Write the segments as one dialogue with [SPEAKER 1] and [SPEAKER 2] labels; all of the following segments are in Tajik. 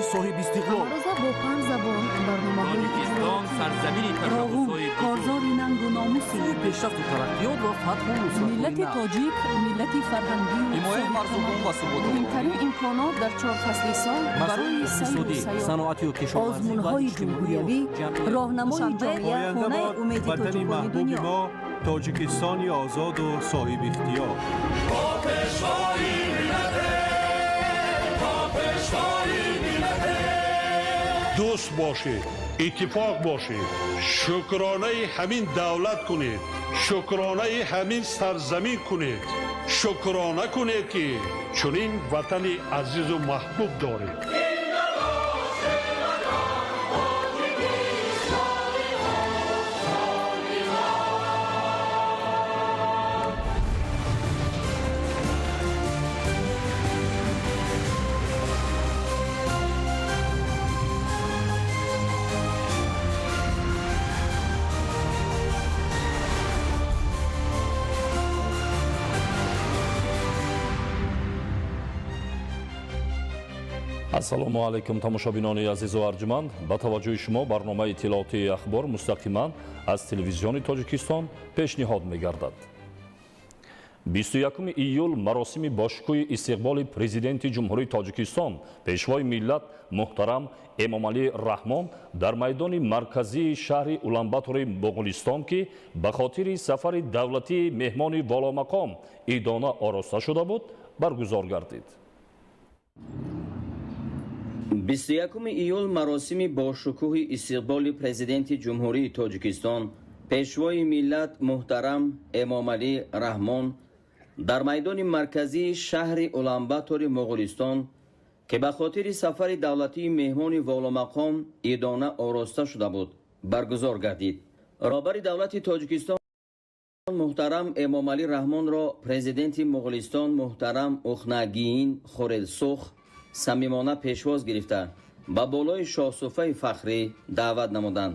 [SPEAKER 1] Тоҷикистони соҳибистиқлол.
[SPEAKER 2] Ҳамарӯза бо панҷ забон барномаҳои
[SPEAKER 3] Тоҷикистон сарзамини
[SPEAKER 4] Роғун
[SPEAKER 3] ташаббусҳои бузург.
[SPEAKER 4] Корзори нангу номуси
[SPEAKER 1] Сӯи пешрафту тараққиёт ва фатҳу нусратҳои
[SPEAKER 4] миллати
[SPEAKER 1] нав.
[SPEAKER 4] тоҷик, миллати фарҳангию
[SPEAKER 1] Ҳимояи марзубон ва суботу
[SPEAKER 2] муҳимтарин имконот дар чор фасли сол
[SPEAKER 1] масоили
[SPEAKER 4] барои сайру
[SPEAKER 1] иқтисодӣ,
[SPEAKER 4] сайёҳат.
[SPEAKER 1] саноатию кишоварзӣ ва
[SPEAKER 5] Озмунҳои
[SPEAKER 1] иҷтимоию
[SPEAKER 5] ҷумҳуриявӣ,
[SPEAKER 1] ҷамъиятӣ.
[SPEAKER 5] роҳнамои
[SPEAKER 4] Душанбе,
[SPEAKER 5] ҷомеа,
[SPEAKER 6] Оянда
[SPEAKER 5] хонаи
[SPEAKER 6] бод
[SPEAKER 5] умеди
[SPEAKER 6] ватани
[SPEAKER 5] тоҷикони
[SPEAKER 6] маҳбуби
[SPEAKER 5] дунё.
[SPEAKER 6] мо, Тоҷикистони озоду соҳибихтиёр.
[SPEAKER 7] Дӯст бошед, иттифоқ бошед, шукронаи ҳамин давлат кунед, шукронаи ҳамин сарзамин кунед, шукрона кунед, ки чунин ватани азизу маҳбуб доред.
[SPEAKER 8] Ассалому алайкум, тамошобинони азизу арҷуманд. Ба таваҷҷӯҳи шумо барномаи иттилоотии «Ахбор» мустақиман аз Телевизиони Тоҷикистон пешниҳод мегардад. 21 июл маросими бошукӯҳи истиқболи Президенти Ҷумҳурии Тоҷикистон, Пешвои миллат муҳтарам Эмомалӣ Раҳмон дар майдони марказии шаҳри Уланбатори Моғулистон, ки ба хотири сафари давлатии меҳмони воломақом идона ороста шуда буд, баргузор гардид.
[SPEAKER 9] 21 июл маросими бошукӯҳи истиқболи Президенти Ҷумҳурии Тоҷикистон, Пешвои миллат муҳтарам Эмомалӣ Раҳмон дар майдони марказии шаҳри Уланбатори Моғулистон, ки ба хотири сафари давлатии меҳмони воломақом идона ороста шуда буд, баргузор гардид. Роҳбари давлати Тоҷикистон муҳтарам Эмомалӣ Раҳмонро Президенти Моғулистон муҳтарам Ухнагиин Хурелсух самимона пешвоз гирифта, ба болои шоҳсуфаи фахрӣ даъват намуданд.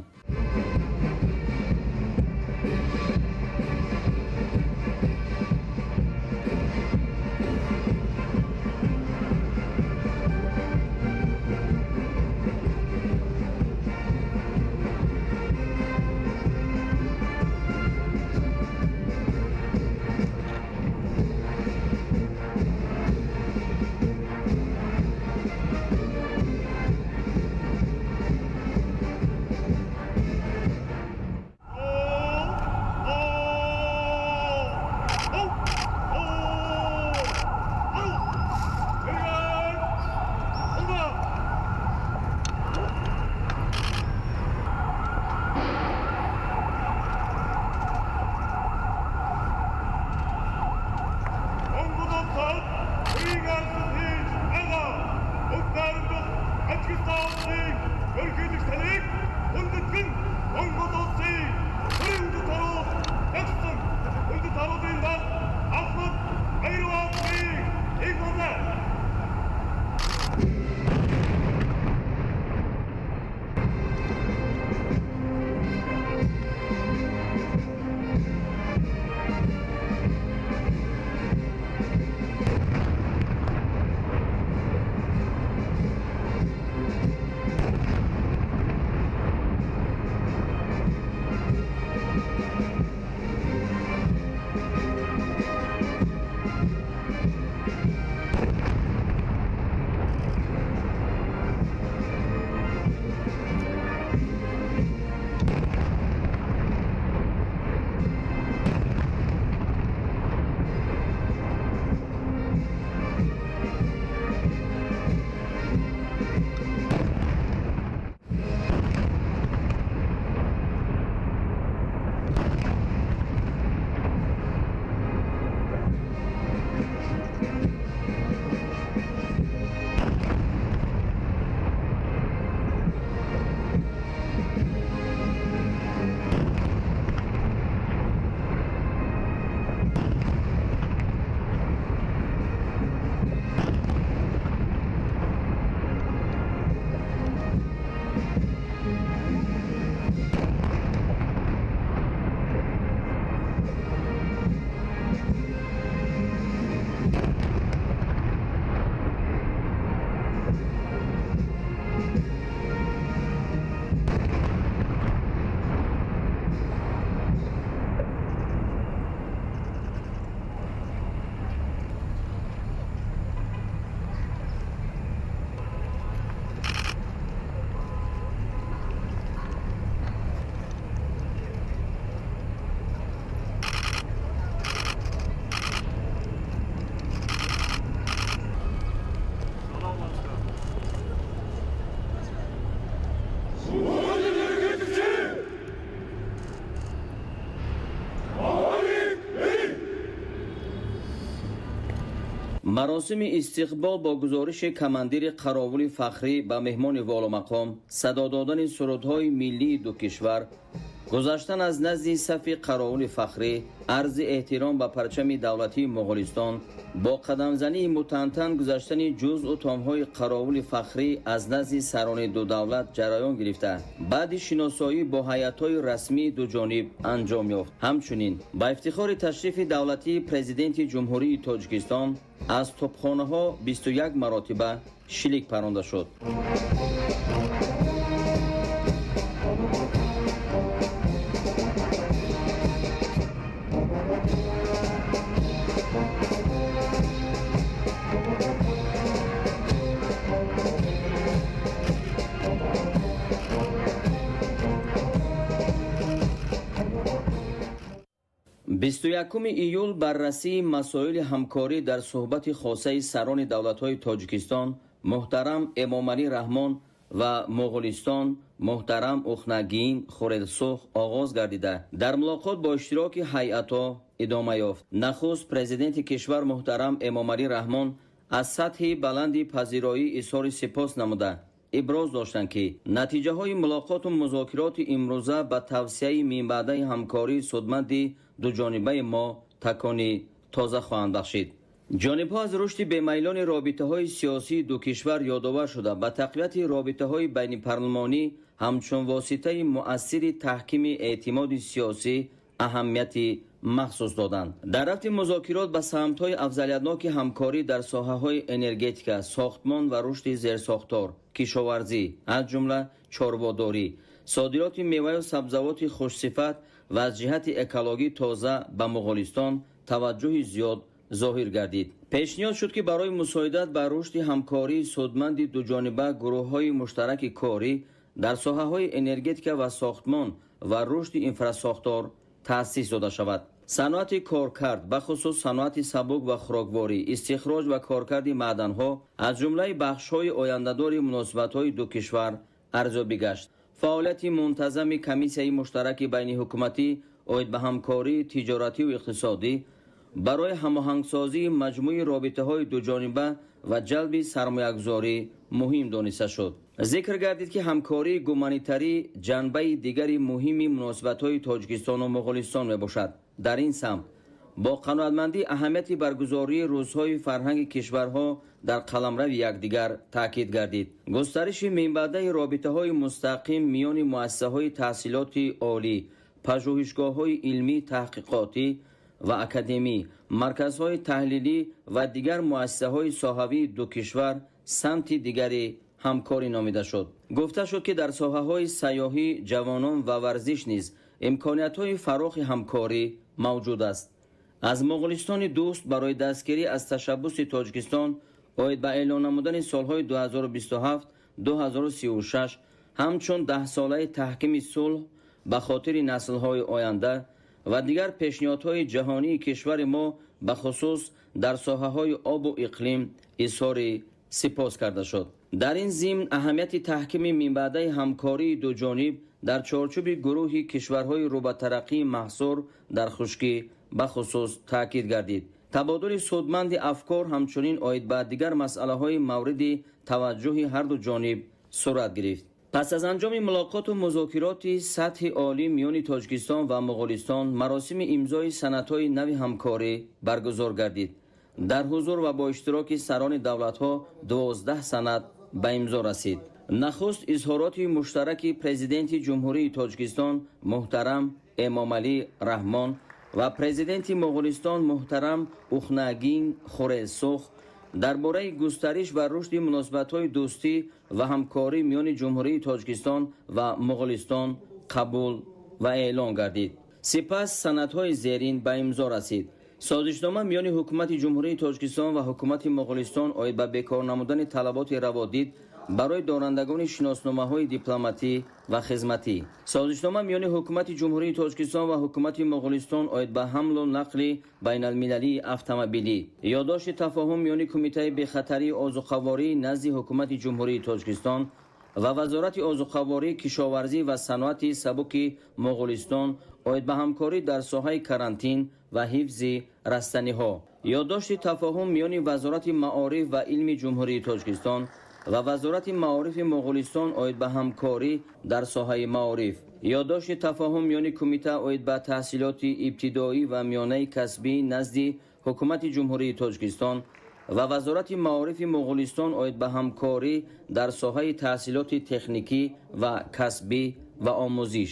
[SPEAKER 9] Маросими истиқбол бо гузориши командири қаровули фахрӣ ба меҳмони воломақом, садо додани сурудҳои миллии ду кишвар, гузаштан аз назди сафи қаровули фахрӣ, арзи эҳтиром ба парчами давлатии Моғулистон, бо қадамзании мутантан гузаштани ҷузъу томҳои қаровули фахрӣ аз назди сарони ду давлат ҷараён гирифта, баъди шиносоӣ бо ҳайатҳои расмии дуҷониб анҷом ёфт. Ҳамчунин ба ифтихори ташрифи давлатии Президенти Ҷумҳурии Тоҷикистон аз топхонаҳо 21 маротиба шилик паронда шуд. 21 июл баррасии масоили ҳамкорӣ дар суҳбати хосаи сарони давлатҳои Тоҷикистон муҳтарам Эмомалӣ Раҳмон ва Моғулистон муҳтарам Ухнагиин Хурелсух оғоз гардида, дар мулоқот бо иштироки ҳайатҳо идома ёфт. Нахуст президенти кишвар муҳтарам Эмомалӣ Раҳмон аз сатҳи баланди пазироӣ изҳори сипос намуда, иброз доштанд, ки натиҷаҳои мулоқоту музокироти имрӯза ба тавсияи минбаъдаи ҳамкории судманди дуҷонибаи мо такони тоза хоҳанд бахшид. Ҷонибҳо аз рушди бемайлони робитаҳои сиёсии ду кишвар ёдовар шуда, ба тақвияти робитаҳои байнипарлумонӣ ҳамчун воситаи муассири таҳкими эътимоди сиёсӣ аҳамияти махсус доданд. Дар рафти музокирот ба самтҳои афзалиятноки ҳамкорӣ дар соҳаҳои энергетика, сохтмон ва рушди зерсохтор, кишоварзӣ, аз ҷумла чорводорӣ, содироти меваю сабзавоти хушсифат ва аз ҷиҳати экологӣ тоза ба Моғулистон таваҷҷӯҳи зиёд зоҳир гардид. Пешниҳод шуд, ки барои мусоидат ба рушди ҳамкории судманди дуҷониба гурӯҳҳои муштараки корӣ дар соҳаҳои энергетика ва сохтмон ва рушди инфрасохтор таъсис дода шавад. Саноати коркард, бахусус саноати сабук ва хӯрокворӣ, истихроҷ ва коркарди маъданҳо аз ҷумлаи бахшҳои ояндадори муносибатҳои ду кишвар арзёбӣ гашт. Фаъолияти мунтазами комиссияи муштараки байниҳукуматӣ оид ба ҳамкории тиҷоративу иқтисодӣ барои ҳамоҳангсозии маҷмӯи робитаҳои дуҷониба ва ҷалби сармоягузорӣ муҳим дониста шуд. Зикр гардид, ки ҳамкории гуманитарӣ ҷанбаи дигари муҳими муносибатҳои Тоҷикистону Моғулистон мебошад. Дар ин самт бо қаноатмандӣ аҳамияти баргузории рӯзҳои фарҳанги кишварҳо дар қаламрави якдигар таъкид гардид. Густариши минбаъдаи робитаҳои мустақим миёни муассисаҳои таҳсилоти олӣ, пажӯҳишгоҳҳои илмӣ таҳқиқотӣ ва академӣ, марказҳои таҳлилӣ ва дигар муассисаҳои соҳавии ду кишвар самти дигари ҳамкорӣ номида шуд. Гуфта шуд, ки дар соҳаҳои сайёҳӣ, ҷавонон ва варзиш низ имкониятҳои фарохи ҳамкорӣ мавҷуд аст. Аз Моғулистони дӯст барои дастгирӣ аз ташаббуси Тоҷикистон оид ба эълон намудани солҳои 2027-2036 ҳамчун даҳсолаи таҳкими сулҳ ба хотири наслҳои оянда ва дигар пешниҳодҳои ҷаҳонии кишвари мо бахусус дар соҳаҳои обу иқлим изҳори сипос карда шуд. Дар ин зимн аҳамияти таҳкими минбаъдаи ҳамкории дуҷониб дар чорчӯби гурӯҳи кишварҳои рӯбатараққии маҳсур дар хушкӣ бахусус таъкид гардид. Табодули судманди афкор ҳамчунин оид ба дигар масъалаҳои мавриди таваҷҷӯҳи ҳарду ҷониб сурат гирифт. Пас аз анҷоми мулоқоту музокироти сатҳи олӣ миёни Тоҷикистон ва Моғулистон маросими имзои санадҳои нави ҳамкорӣ баргузор гардид. Дар ҳузур ва бо иштироки сарони давлатҳо 12 санад ба имзо расид. Нахуст изҳороти муштараки Президенти Ҷумҳурии Тоҷикистон муҳтарам Эмомалӣ Раҳмон ва Президенти Моғулистон муҳтарам Ухнагин Хурелсух дар бораи густариш ва рушди муносибатҳои дӯстӣ ва ҳамкорӣ миёни Ҷумҳурии Тоҷикистон ва Моғулистон қабул ва эълон гардид. Сипас санадҳои зерин ба имзо расид. Созишнома миёни Ҳукумати Ҷумҳурии Тоҷикистон ва Ҳукумати Моғулистон оид ба бекор намудани талаботи раводид барои дорандагони шиносномаҳои дипломатӣ ва хизматӣ. Созишнома миёни Ҳукумати Ҷумҳурии Тоҷикистон ва Ҳукумати Моғулистон оид ба ҳамлу нақли байналмилалии автомобилӣ. Ёддошти тафоҳум миёни Кумитаи бехатарии озуқаворӣ назди Ҳукумати Ҷумҳурии Тоҷикистон Ва Вазорати озуқаворӣ, кишоварзӣ ва саноати сабуки Моғулистон оид ба ҳамкорӣ дар соҳаи карантин ва ҳифзи растаниҳо. Ёддошти тафоҳум миёни Вазорати маориф ва илми Ҷумҳурии Тоҷикистон ва Вазорати маорифи Моғулистон оид ба ҳамкорӣ дар соҳаи маориф. Ёддошти тафоҳум миёни Кумита оид ба таҳсилоти ибтидоӣ ва миёнаи касбӣ назди Ҳукумати Ҷумҳурии Тоҷикистон ва Вазорати маорифи Моғулистон оид ба ҳамкорӣ дар соҳаи таҳсилоти техникӣ ва касбӣ ва омӯзиш.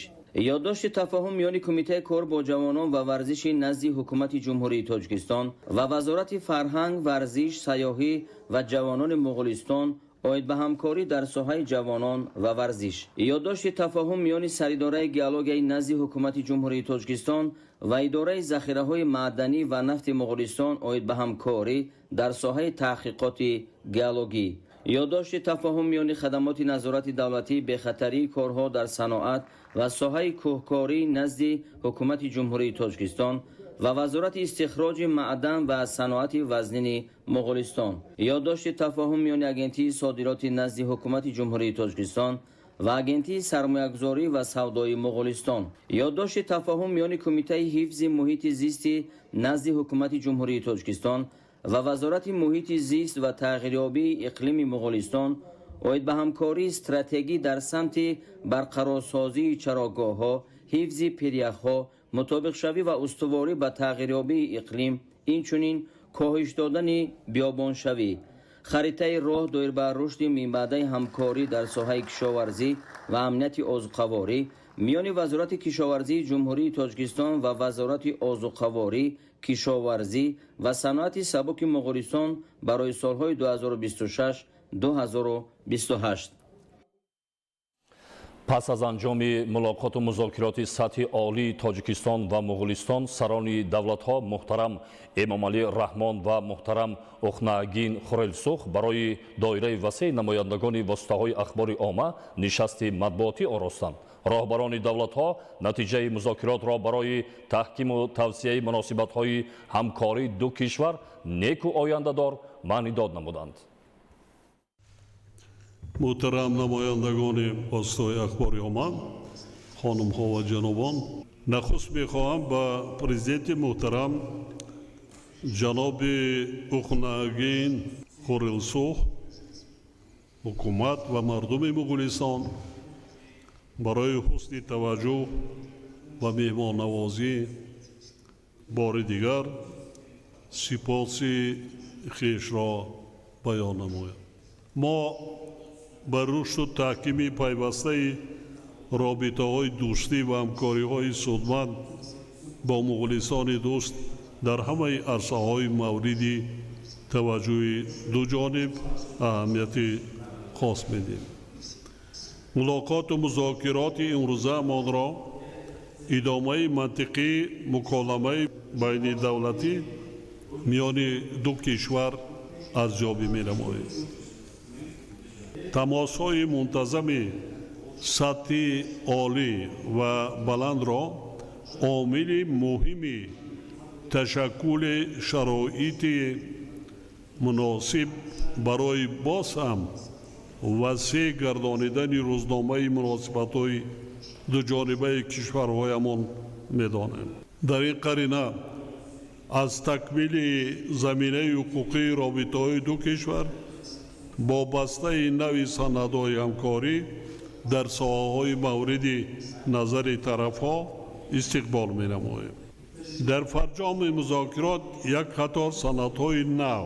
[SPEAKER 9] Ёддошти тафоҳум миёни Кумитаи кор бо ҷавонон ва варзиши назди Ҳукумати Ҷумҳурии Тоҷикистон ва Вазорати фарҳанг, варзиш, сайёҳӣ ва ҷавонони Моғулистон оид ба ҳамкорӣ дар соҳаи ҷавонон ва варзиш. Ёддошти тафоҳум миёни Саридораи геологияи назди Ҳукумати Ҷумҳурии Тоҷикистон ва Идораи захираҳои маъданӣ ва нафти Моғулистон оид ба ҳамкорӣ дар соҳаи таҳқиқоти геологӣ. Ёддошти тафоҳум миёни Хадамоти назорати давлатии бехатарии корҳо дар саноат ва соҳаи кӯҳкорӣ назди Ҳукумати Ҷумҳурии Тоҷикистон ва Вазорати истихроҷи маъдан ва саноати вазнини Моғулистон. Ёддошти тафоҳум миёни Агентии содироти назди Ҳукумати Ҷумҳурии Тоҷикистон ва Агентии сармоягузорӣ ва савдои Моғулистон. Ёддошти тафоҳум миёни Кумитаи ҳифзи муҳити зисти назди Ҳукумати Ҷумҳурии Тоҷикистон ва Вазорати муҳити зист ва тағйирёбии иқлими Моғулистон оид ба ҳамкории стратегӣ дар самти барқарорсозии чарогоҳҳо, ҳифзи пиряхҳо, мутобиқшавӣ ва устуворӣ ба тағйирёбии иқлим, инчунин коҳиш додани биёбоншавӣ. Харитаи роҳ доир ба рушди минбаъдаи ҳамкорӣ дар соҳаи кишоварзӣ ва амнияти озуқаворӣ миёни Вазорати кишоварзии Ҷумҳурии Тоҷикистон ва Вазорати озуқаворӣ, кишоварзӣ ва саноати сабуки Моғулистон барои солҳои 2026-2028.
[SPEAKER 8] Пас аз анҷоми мулоқоту музокироти сатҳи олии Тоҷикистон ва Муғулистон, сарони давлатҳо муҳтарам Эмомалӣ Раҳмон ва муҳтарам Ухнаагин Хурелсух барои доираи васеи намояндагони воситаҳои ахбори омма нишасти матбуотӣ оростанд. Роҳбарони давлатҳо натиҷаи музокиротро барои таҳкиму тавсияи муносибатҳои ҳамкории ду кишвар неку ояндадор маънидод намуданд.
[SPEAKER 7] Муҳтарам намояндагони воситаҳои ахбори омма, хонумҳо ва ҷанобон, нахуст мехоҳам ба президенти муҳтарам ҷаноби Ухнаагин Хурилсух, ҳукумат ва мардуми Муғулистон барои ҳусни таваҷҷӯҳ ва меҳмоннавозӣ бори дигар сипоси хешро баён намоям. Мо ба рушду таҳкими пайвастаи робитаҳои дӯстӣ ва ҳамкориҳои судманд бо Муғулистони дӯст дар ҳамаи арсаҳои мавриди таваҷҷӯҳи дуҷониб аҳамияти хос медиҳем. Мулоқоту музокироти имрӯзаамонро идомаи мантиқии муколамаи байнидавлатӣ миёни ду кишвар арзёбӣ менамоем. Тамосҳои мунтазами сатҳи олӣ ва баландро омили муҳими ташаккули шароити муносиб барои боз ҳам васеъ гардонидани рӯзномаи муносибатҳои дуҷонибаи кишварҳоямон медонем. Дар ин қарина аз такмили заминаи ҳуқуқии робитаҳои ду кишвар бо бастаи нави санадҳои ҳамкорӣ дар соҳаҳои мавриди назари тарафҳо истиқбол менамоем. Дар фарҷоми музокирот як қатор санадҳои нав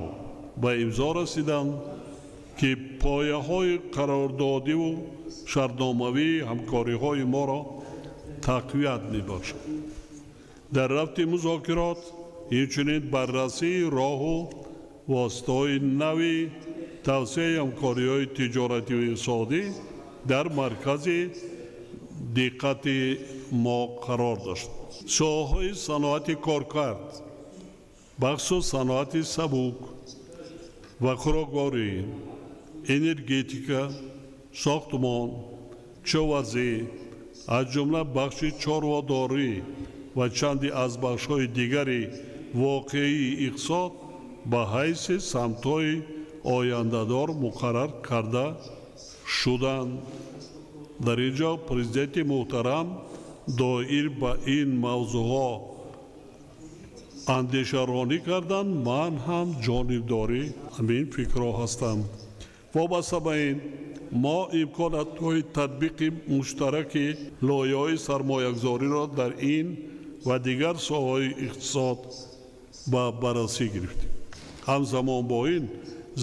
[SPEAKER 7] ба имзо расиданд, ки пояҳои қарордодиву шартномавии ҳамкориҳои моро тақвият мебахшад. Дар рафти музокирот инчунин баррасии роҳу воситаҳои нави тавсияи ҳамкориҳои тиҷоративу иқтисодӣ дар маркази диққати мо қарор дошт. Соҳаҳои саноати коркард, бахусус саноати сабук ва хӯрокворӣ, энергетика, сохтмон, кишоварзӣ, аз ҷумла бахши чорводорӣ ва чанде аз бахшҳои дигари воқеии иқтисод ба ҳайси самтҳои ояндадор муқаррар карда Шуданд. Дар ин ҷо президенти муҳтарам доир ба ин мавзӯъҳо андешаронӣ карданд. Ман ҳам ҷонибдори ҳамин фикрҳо ҳастам. Вобаста ба ин мо имкониятҳои татбиқи муштараки лоиҳаҳои сармоягузориро дар ин ва дигар соҳаҳои иқтисод ба баррасӣ гирифтем. Ҳамзамон бо ин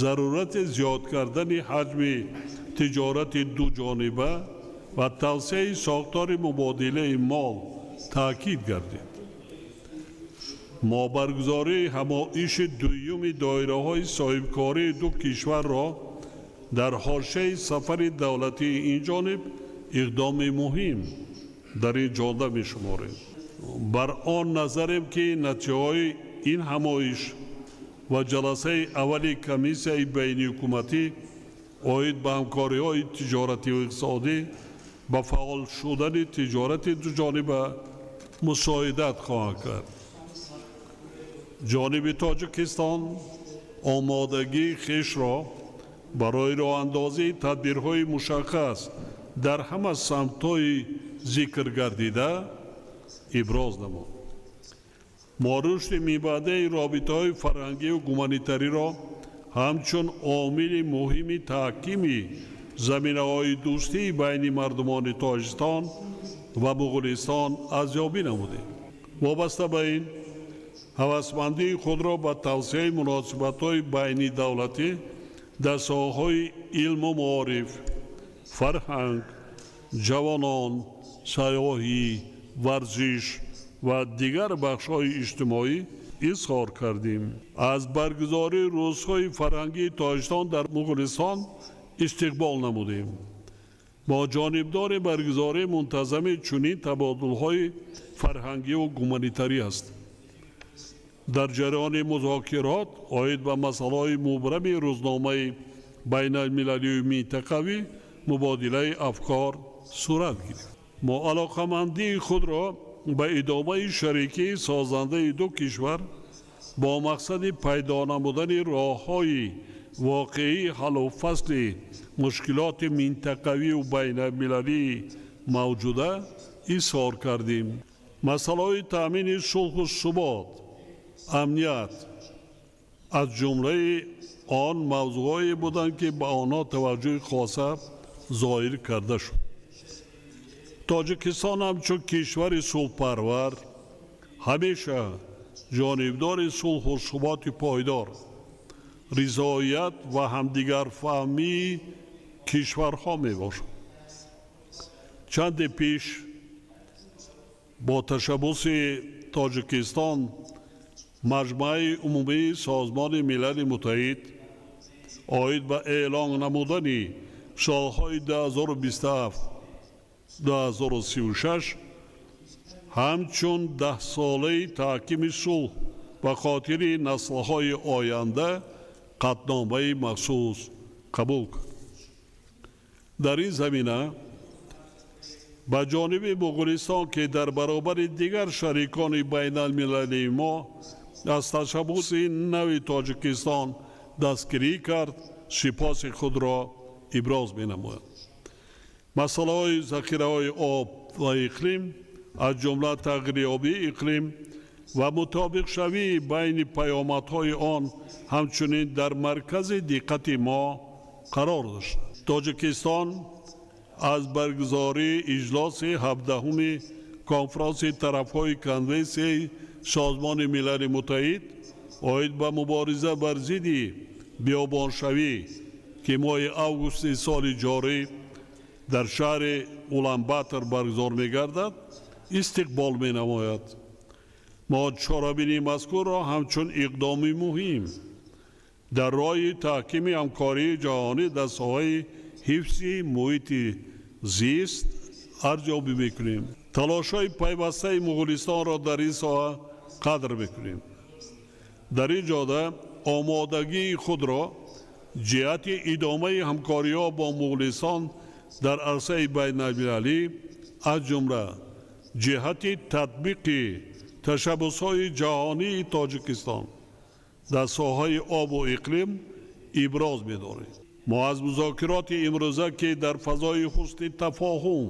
[SPEAKER 7] зарурати зиёд кардани ҳаҷми тиҷорати дуҷониба ва тавсеаи сохтори мубодилаи мол таъкид гардид. Мо баргузории ҳамоиши дуюми доираҳои соҳибкории ду кишварро дар ҳошияи сафари давлатии ин ҷониб иқдоми муҳим дар ин ҷода мешуморем. Бар он назарем, ки натиҷаҳои ин ҳамоиш ва ҷаласаи аввали комиссияи байниҳукуматӣ оид ба ҳамкориҳои тиҷоративу иқтисодӣ ба фаъол шудани тиҷорати дуҷониба мусоидат хоҳанд кард. Ҷониби Тоҷикистон омодагии хешро барои роҳандозии тадбирҳои мушаххас дар ҳама самтҳои зикр гардида иброз намуд. Мо рушди минбаъдаи робитаҳои фарҳангию гуманитариро ҳамчун омили муҳими таҳкими заминаҳои дӯстии байни мардумони Тоҷикистон ва Муғулистон арзёбӣ намудем. Вобаста ба ин ҳавасмандии худро ба тавсеаи муносибатҳои байнидавлатӣ дар соҳаҳои илму маориф, фарҳанг, ҷавонон, сайёҳӣ, варзиш ва дигар бахшҳои иҷтимоӣ изҳор кардем. Аз баргузории рӯзҳои фарҳангии Тоҷикистон дар Муғулистон истиқбол намудем. Мо ҷонибдори баргузории мунтазами чунин табодулҳои фарҳангиву гуманитарӣ ҳастем. Дар ҷараёни музокирот оид ба масъалаҳои мубрами рӯзномаи байналмилалию минтақавӣ мубодилаи афкор сурат гирифт. Мо алоқамандии худро ба идомаи шарикии созандаи ду кишвар бо мақсади пайдо намудани роҳҳои воқеии ҳаллу фасли мушкилоти минтақавию байналмилалии мавҷуда изҳор кардем. Масъалаҳои таъмини сулҳу субот, амният аз ҷумлаи он мавзӯъҳое буданд, ки ба онҳо таваҷҷӯҳи хоса зоҳир карда шуд. Тоҷикистон ҳамчун кишвари сулҳпарвар ҳамеша ҷонибдори сулҳу суботи пойдор, ризоят ва ҳамдигарфаҳмии кишварҳо мебошад. Чанде пеш бо ташаббуси Тоҷикистон Маҷмӯаи умумии Созмони Милали Муттаҳид оид ба эълон намудани солҳои 2027 2036 ҳамчун даҳсолаи таҳкими сулҳ ба хотири наслҳои оянда қатъномаи махсус қабул кард. Дар ин замина ба ҷониби Муғулистон, ки дар баробари дигар шарикони байналмилалии мо аз ташаббуси нави Тоҷикистон дастгирӣ кард, сипоси худро иброз менамояд. Масъалаҳои захираҳои об ва иқлим, аз ҷумла тағйирёбии иқлим ва мутобиқшавии байни паёмадҳои он, ҳамчунин дар маркази диққати мо қарор дошт. Тоҷикистон аз баргузории иҷлоси 17-уми конфронси тарафҳои Конвенсияи Созмони Милали Муттаҳид оид ба мубориза бар зидди биёбоншавӣ, ки моҳи августи соли ҷорӣ дар шаҳри Уланбатор баргузор мегардад, истиқбол менамояд. Мо чорабинии мазкурро ҳамчун иқдоми муҳим дар роҳи таҳкими ҳамкории ҷаҳонӣ дар соҳаи ҳифзи муҳити зист арзёбӣ мекунем. Талошҳои пайвастаи Муғулистонро дар ин соҳа қадр мекунем. Дар ин ҷода омодагии худро ҷиҳати идомаи ҳамкориҳо бо Муғулистон дар арсаи байналмилалӣ, аз ҷумла ҷиҳати татбиқи ташаббусҳои ҷаҳонии Тоҷикистон дар соҳаи обу иқлим иброз медорем. Мо аз музокироти имрӯза, ки дар фазои ҳусни тафоҳум,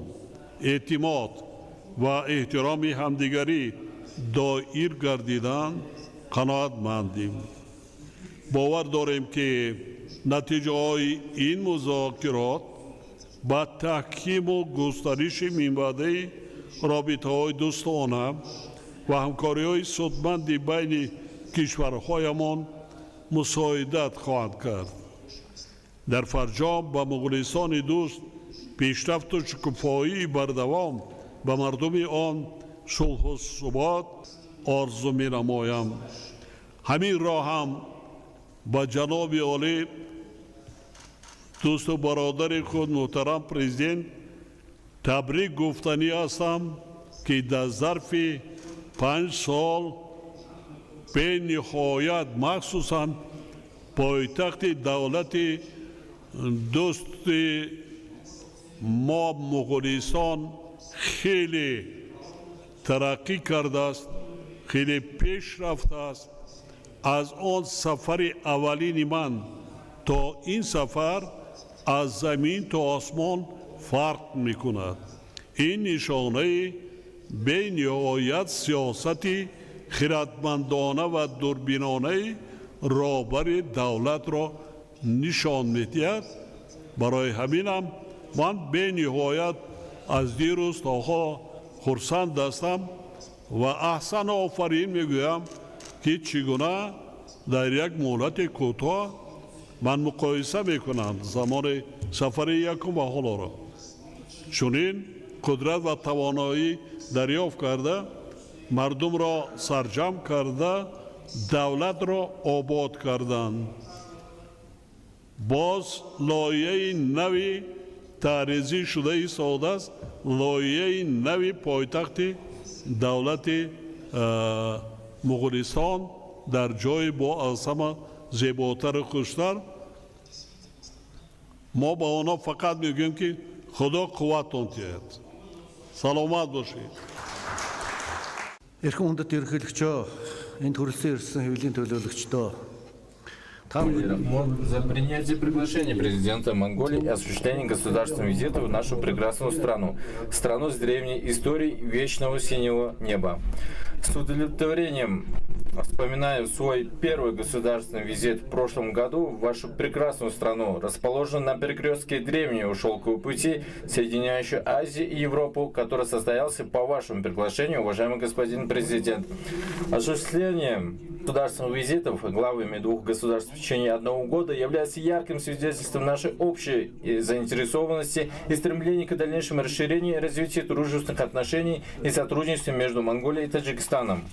[SPEAKER 7] эътимод ва эҳтироми ҳамдигарӣ доир гардиданд, қаноатмандем. Бовар дорем, ки натиҷаҳои ин музокирот ба таҳкиму густариши минбаъдаи робитаҳои дӯстона ва ҳамкориҳои судманди байни кишварҳоямон мусоидат хоҳанд кард. Дар фарҷом ба Муғулистони дӯст пешрафту шукуфоии бардавом, ба мардуми он сулҳу субот орзу менамоям. Ҳамин ро ҳам ба ҷаноби олӣ, дӯсту бародари худ, муҳтарам президент табрик гуфтанӣ ҳастам, ки дар зарфи 5 сол бениҳоят, махсусан пойтахти давлати дӯсти мо Муғулистон хеле тараққӣ кардааст, хеле пеш рафтааст. Аз он сафари аввалини ман то ин сафар аз замин то осмон фарқ мекунад. Ин нишонаи бениҳоят сиёсати хиратмандона ва дурбинонаи роҳбари давлатро нишон медиҳад. Барои ҳаминам ман бениҳоят аз дирӯз то ҳоло хурсанд ҳастам ва аҳсан, офарин мегӯям, ки чӣ гуна дар як муҳлати кӯтоҳ, ман муқоиса мекунам замони сафари якум ва ҳолоро, чунин қудрат ва тавоноӣ дарёфт карда, мардумро сарҷамъ карда, давлатро обод карданд. Боз лоиҳаи нави тарҳрезӣ шуда истодааст, лоиҳаи нави пойтахти давлати Муғулистон дар ҷои бо аз ҳама зеботару хуштар. Мо ба онҳо фақат мегӯем, ки Худо қувватон диҳад, саломат бошед.
[SPEAKER 3] Эрхэм хүндэт ерөнхийлөгчөө, энд хүрэлцэн ирсэн хэвлэлийн төлөөлөгчдөө та
[SPEAKER 5] За принятие приглашения президента Монголии и осуществление государственного визита в нашу прекрасную страну, страну с древней историей вечного синего неба. С удовлетворением вспоминаю свой первый государственный визит в прошлом году в вашу прекрасную страну, расположенную на перекрестке древнего шелкового пути, соединяющего Азию и Европу, который состоялся по вашему приглашению, уважаемый господин президент. Осуществление государственных визитов главами двух государств в течение одного года является ярким свидетельством нашей общей заинтересованности и стремления к дальнейшему расширению и развитию дружественных отношений и сотрудничества между Монголией и Таджикистаном.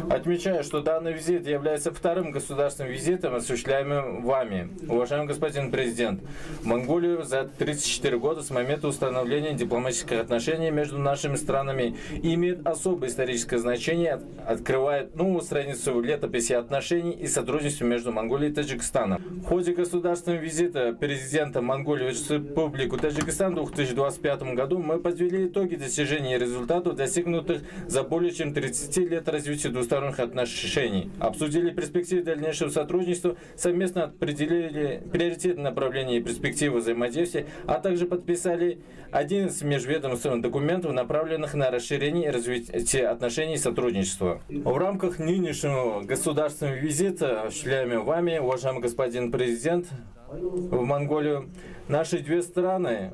[SPEAKER 5] Отмечаю, что данный визит является вторым государственным визитом, осуществляемым вами, уважаемый господин президент, в Монголию за 34 года с момента установления дипломатических отношений между нашими странами и имеет особое историческое значение, открывает новую страницу в летописи отношений и сотрудничества между Монголией и Таджикистаном. В ходе государственного визита президента Монголии в Республику Таджикистан в 2025 году мы подвели итоги достижений и результатов, достигнутых за более чем 30 лет развития двусторонних отношений. Обсудили перспективы дальнейшего сотрудничества, совместно определили приоритетные направления и перспективы взаимодействия, а также подписали 11 межведомственных документов, направленных на расширение и развитие отношений и сотрудничества. В рамках нынешнего государственного визита, осуществляемого вами, уважаемый господин президент, в Монголию, наши две страны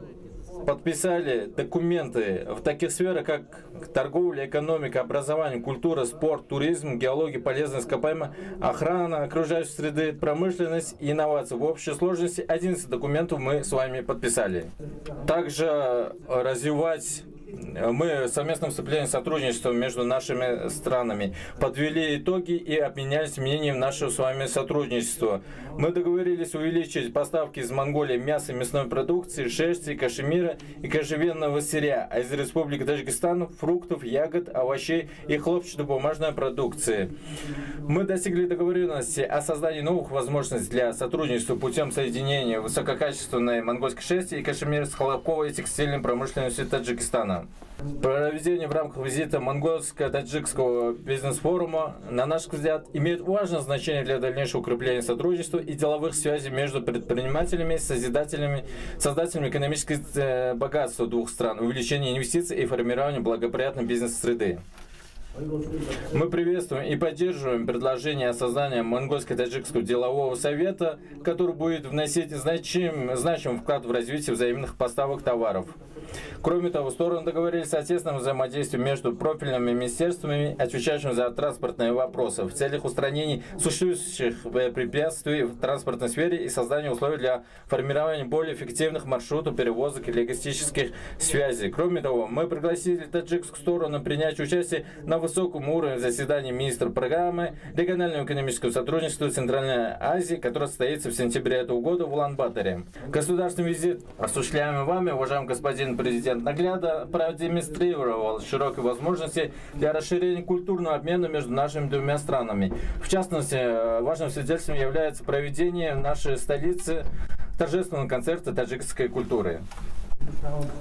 [SPEAKER 5] подписали документы в таких сферах, как торговля, экономика, образование, культура, спорт, туризм, геология, полезные ископаемые, охрана окружающей среды, промышленность и инновации. В общей сложности 11 документов мы с вами подписали. Также развивать мы в совместном вступлении сотрудничества между нашими странами подвели итоги и обменялись мнением нашего с вами сотрудничества. Мы договорились увеличить поставки из Монголии мяса и мясной продукции, шерсти, кашемира и кожевенного сырья, а из Республики Таджикистан фруктов, ягод, овощей и хлопчатобумажной продукции. Мы достигли договоренности о создании новых возможностей для сотрудничества путем соединения высококачественной монгольской шерсти и кашемира с хлопковой и текстильной промышленностью Таджикистана. Таджикистана. Проведение в рамках визита монгольско-таджикского бизнес-форума, на наш взгляд, имеет важное значение для дальнейшего укрепления сотрудничества и деловых связей между предпринимателями, созидателями, создателями экономического богатства двух стран, увеличения инвестиций и формирования благоприятной бизнес-среды. Мы приветствуем и поддерживаем предложение о создании Монгольско-Таджикского делового совета, который будет вносить значимый вклад в развитие взаимных поставок товаров. Кроме того, стороны договорились о тесном взаимодействии между профильными министерствами, отвечающими за транспортные вопросы, в целях устранения существующих препятствий в транспортной сфере и создания условий для формирования более эффективных маршрутов перевозок и логистических связей. Кроме того, мы пригласили таджикскую сторону принять участие на высоком уровне заседании министра программы регионального экономического сотрудничества Центральной Азии, которое состоится в сентябре этого года в Улан-Баторе. Государственный визит, осуществляемый вами, уважаемый господин президент, наглядно продемонстрировал широкие возможности для расширения культурного обмена между нашими двумя странами. В частности, важным свидетельством является проведение в нашей столице торжественного концерта таджикской культуры.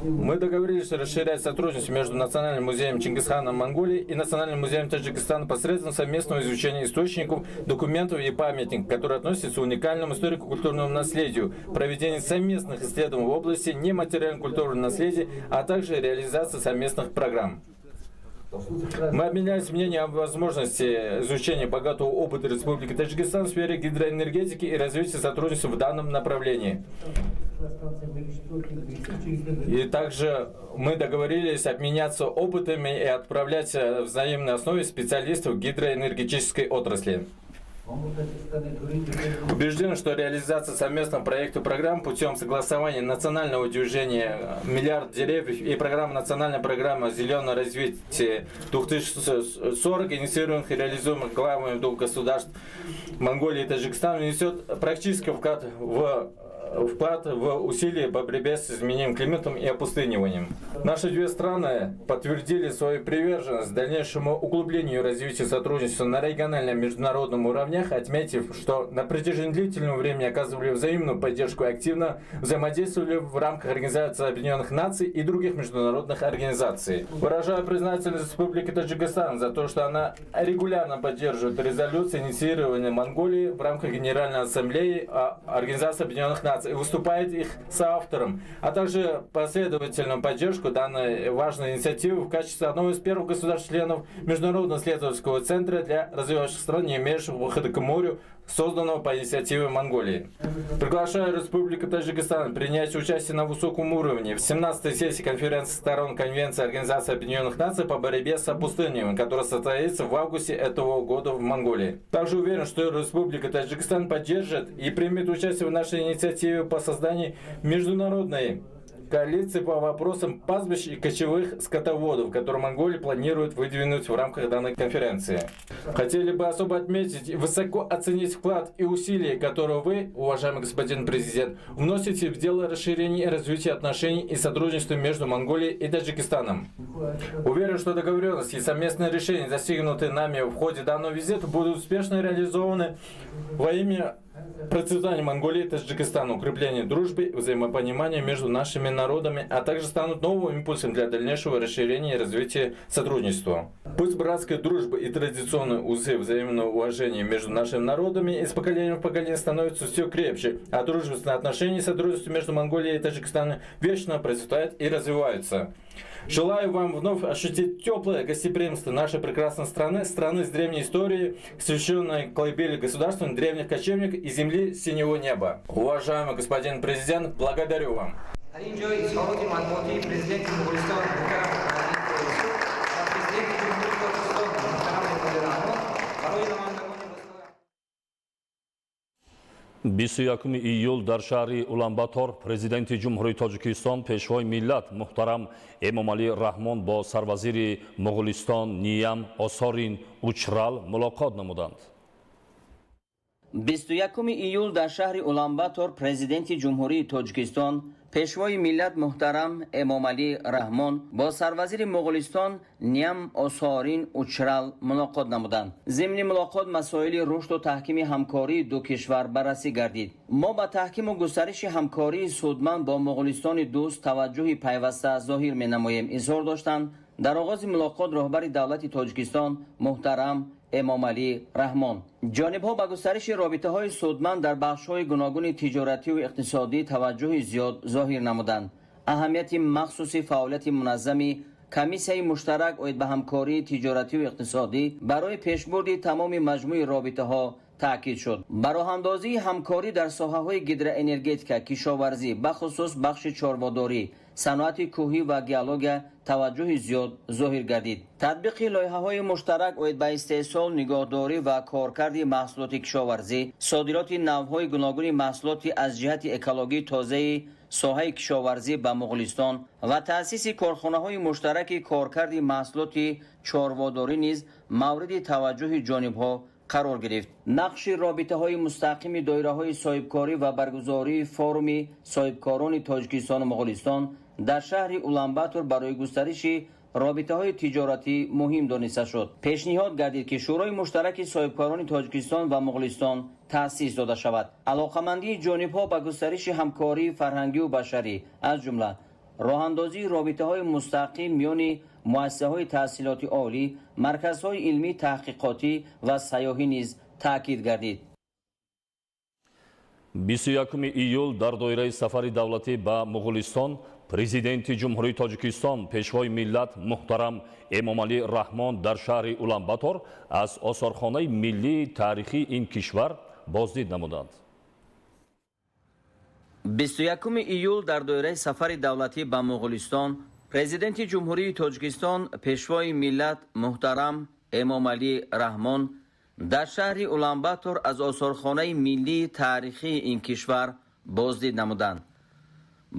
[SPEAKER 5] Мы договорились расширять сотрудничество между Национальным музеем Чингисхана Монголии и Национальным музеем Таджикистана посредством совместного изучения источников, документов и памятников, которые относятся к уникальному историко-культурному наследию, проведение совместных исследований в области нематериального культурного наследия, а также реализация совместных программ. Мы обменялись мнением о возможности изучения богатого опыта Республики Таджикистан в сфере гидроэнергетики и развития сотрудничества в данном направлении. И также мы договорились обменяться опытами и отправлять в взаимной основе специалистов гидроэнергетической отрасли. Убежден, что реализация совместного проекта программ путем согласования национального движения «Миллиард деревьев» и программы национальной программы «Зеленое развитие 2040», инициированных и реализуемых главами двух государств Монголии и Таджикистана, внесет практический вклад в усилия по борьбе с изменением климата и опустыниванием. Наши две страны подтвердили свою приверженность дальнейшему углублению и развитию сотрудничества на региональном и международном уровнях, отметив, что на протяжении длительного времени оказывали взаимную поддержку и активно взаимодействовали в рамках Организации Объединенных Наций и других международных организаций. Выражаю признательность Республике Таджикистан за то, что она регулярно поддерживает резолюции, инициированные Монголией в рамках Генеральной Ассамблеи Организации Объединенных Наций и выступает их соавтором, а также последовательную поддержку данной важной инициативы в качестве одного из первых государств-членов Международного исследовательского центра для развивающихся стран, не имеющих выхода к морю, созданного по инициативе Монголии. Приглашаю Республику Таджикистан принять участие на высоком уровне в 17-й сессии конференции сторон Конвенции Организации Объединенных Наций по борьбе с опустыниванием, которая состоится в августе этого года в Монголии. Также уверен, что Республика Таджикистан поддержит и примет участие в нашей инициативе по созданию международной коалиции по вопросам пастбищ и кочевых скотоводов, которую Монголия планирует выдвинуть в рамках данной конференции. Хотели бы особо отметить и высоко оценить вклад и усилия, которые вы, уважаемый господин президент, вносите в дело расширения и развития отношений и сотрудничества между Монголией и Таджикистаном. Уверен, что договоренности и совместные решения, достигнутые нами в ходе данного визита, будут успешно реализованы во имя процветания Монголии и Таджикистана, укрепления дружбы и взаимопонимания между нашими народами, а также станут новым импульсом для дальнейшего расширения и развития сотрудничества. Пусть братская дружба и традиционные узы взаимного уважения между нашими народами из поколения в поколение становятся все крепче, а дружественные отношения и сотрудничество между Монголией и Таджикистаном вечно процветают и развиваются. Желаю вам вновь ощутить теплое гостеприимство нашей прекрасной страны, страны с древней историей, посвященной колыбели государства, древних кочевников и земли синего неба. Уважаемый господин президент, благодарю вам.
[SPEAKER 8] Бисту якуми июл дар шаҳри Уланбатор президенти Ҷумҳурии Тоҷикистон, пешвои миллат муҳтарам Эмомалӣ Раҳмон бо сарвазири Моғулистон Ниям Осорин Учрал мулоқот намуданд.
[SPEAKER 9] 21 июл дар шаҳри Уланбатор Президенти Ҷумҳурии Тоҷикистон, Пешвои миллат муҳтарам Эмомалӣ Раҳмон бо сарвазири Моғулистон Ниам Осорин Учрал мулоқот намуданд. Зимни мулоқот масоили рушду таҳкими ҳамкории ду кишвар баррасӣ гардид. Мо ба таҳкиму густариши ҳамкории судманд бо Моғулистони дӯст таваҷҷӯҳи пайваста зоҳир менамоем, изҳор доштанд дар оғози мулоқот роҳбари давлати Тоҷикистон муҳтарам Эмомалӣ Раҳмон. Ҷонибҳо ба густариши робитаҳои судманд дар бахшҳои гуногуни тиҷоративу иқтисодӣ таваҷҷӯҳи зиёд зоҳир намуданд. Аҳамияти махсуси фаъолияти муназзами комиссияи муштарак оид ба ҳамкории тиҷоративу иқтисодӣ барои пешбурди тамоми маҷмӯи робитаҳо таъкид шуд. Ба роҳандозии ҳамкорӣ дар соҳаҳои гидроэнергетика, кишоварзӣ, бахусус бахши чорводорӣ, саноати кӯҳӣ ва геология таваҷҷӯҳи зиёд зоҳир гардид. Татбиқи лоиҳаҳои муштарак оид ба истеҳсол, нигоҳдорӣ ва коркарди маҳсулоти кишоварзӣ, содироти навъҳои гуногуни маҳсулоти аз ҷиҳати экологӣ тозаи соҳаи кишоварзӣ ба Моғулистон ва таъсиси корхонаҳои муштараки коркарди маҳсулоти чорводорӣ низ мавриди таваҷҷӯҳи ҷонибҳо қарор гирифт. Нақши робитаҳои мустақими доираҳои соҳибкорӣ ва баргузории форуми соҳибкорони Тоҷикистону Моғулистон дар шаҳри Уланбатор барои густариши робитаҳои тиҷоратӣ муҳим дониста шуд. Пешниҳод гардид, ки Шӯрои муштараки соҳибкорони Тоҷикистон ва Моғулистон таъсис дода шавад. Алоқамандии ҷонибҳо ба густариши ҳамкории фарҳангию башарӣ, аз ҷумла роҳандозии робитаҳои мустақим миёни муассисаҳои таҳсилоти олӣ, марказҳои илмии таҳқиқотӣ ва сайёҳӣ низ таъкид гардид.
[SPEAKER 8] 21 июл дар доираи сафари давлатӣ ба Муғулистон Президенти Ҷумҳурии Тоҷикистон, Пешвои миллат муҳтарам Эмомалӣ Раҳмон дар шаҳри Уланбатор аз осорхонаи миллии таърихии ин кишвар боздид намуданд.
[SPEAKER 9] 21 июл дар доираи сафари давлатӣ ба Моғулистон Президенти Ҷумҳурии Тоҷикистон, Пешвои миллат муҳтарам Эмомалӣ Раҳмон дар шаҳри Уланбатор аз осорхонаи миллии таърихии ин кишвар боздид намуданд.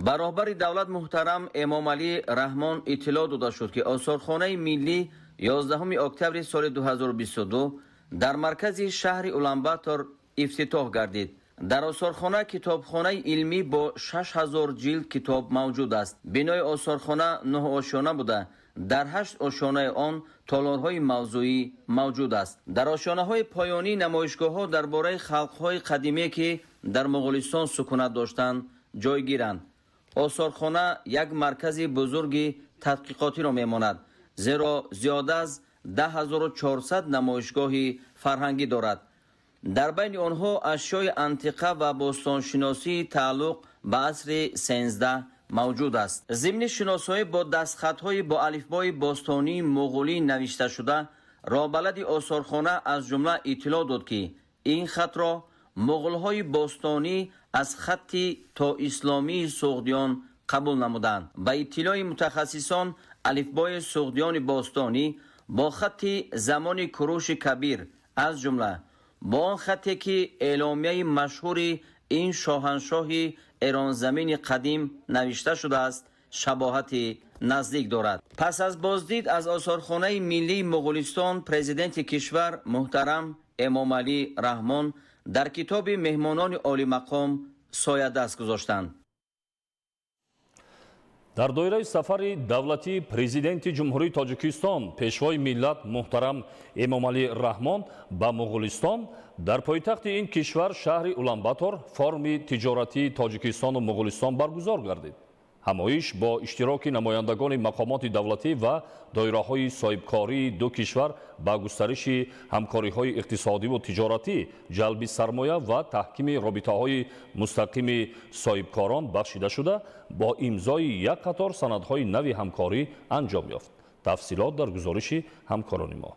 [SPEAKER 9] Ба роҳбари давлат муҳтарам Эмомалӣ Раҳмон иттилоъ дода шуд, ки осорхонаи миллӣ 11 октябри соли 2022 дар маркази шаҳри Уланбатор ифтитоҳ гардид. Дар осорхона китобхонаи илмӣ бо 6000 ҷилд китоб мавҷуд аст. Бинои осорхона нӯҳ ошёна буда, дар ҳашт ошёнаи он толорҳои мавзӯӣ мавҷуд аст. Дар ошёнаҳои поёнӣ намоишгоҳҳо дар бораи халқҳои қадиме, ки дар Моғулистон сукунат доштанд, ҷойгиранд. Осорхона як маркази бузурги тадқиқотиро мемонад, зеро зиёда аз 10400 намоишгоҳи фарҳангӣ дорад. Дар байни онҳо ашёи антиқа ва бостоншиносии тааллуқ ба асри 13 мавҷуд аст. Зимни шиносоӣ бо дастхатҳои бо алифбои бостонии муғулӣ навишташуда, роҳбалади осорхона аз ҷумла иттилоъ дод, ки ин хатро муғулҳои бостонӣ аз хатти тоисломии суғдиён қабул намуданд. Ба иттилои мутахассисон, алифбои суғдиёни бостонӣ бо хатти замони Куруши Кабир, аз ҷумла бо он хатте, ки эъломияи машҳури ин шоҳаншоҳи эронзамини қадим навишта шудааст, шабоҳати наздик дорад. Пас аз боздид аз осорхонаи миллии Муғулистон Президенти кишвар муҳтарам Эмомалӣ Раҳмон дар китоби меҳмонони олимақом соядаст гузоштанд.
[SPEAKER 8] Дар доираи сафари давлатии Президенти Ҷумҳурии Тоҷикистон, Пешвои миллат муҳтарам Эмомалӣ Раҳмон ба Муғулистон дар пойтахти ин кишвар, шаҳри Уланбатор, форуми тиҷоратии Тоҷикистону Муғулистон баргузор гардид. Ҳамоиш бо иштироки намояндагони мақомоти давлатӣ ва доираҳои соҳибкории ду кишвар ба густариши ҳамкориҳои иқтисодиву тиҷоратӣ, ҷалби сармоя ва таҳкими робитаҳои мустақими соҳибкорон бахшида шуда, бо имзои як қатор санадҳои нави ҳамкорӣ анҷом ёфт. Тафсилот дар гузориши ҳамкорони мо.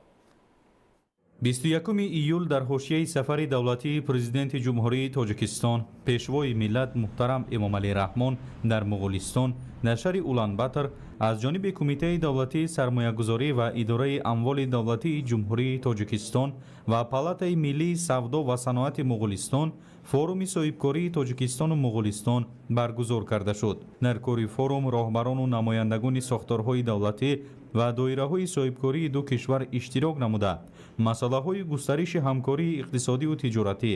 [SPEAKER 10] 21 июл дар ҳошияи сафари давлатии Президенти Ҷумҳурии Тоҷикистон, Пешвои миллат муҳтарам Эмомалӣ Раҳмон дар Муғулистон Дар шаҳри Уланбатор аз ҷониби Кумитаи давлатии сармоягузорӣ ва идораи амволи давлатии Ҷумҳурии Тоҷикистон ва Палатаи миллии савдо ва саноати Муғулистон форуми соҳибкории Тоҷикистону Муғулистон баргузор карда шуд. Дар кори форум роҳбарону намояндагони сохторҳои давлатӣ ва доираҳои соҳибкории ду кишвар иштирок намуда, масъалаҳои густариши ҳамкории иқтисодиву тиҷоратӣ,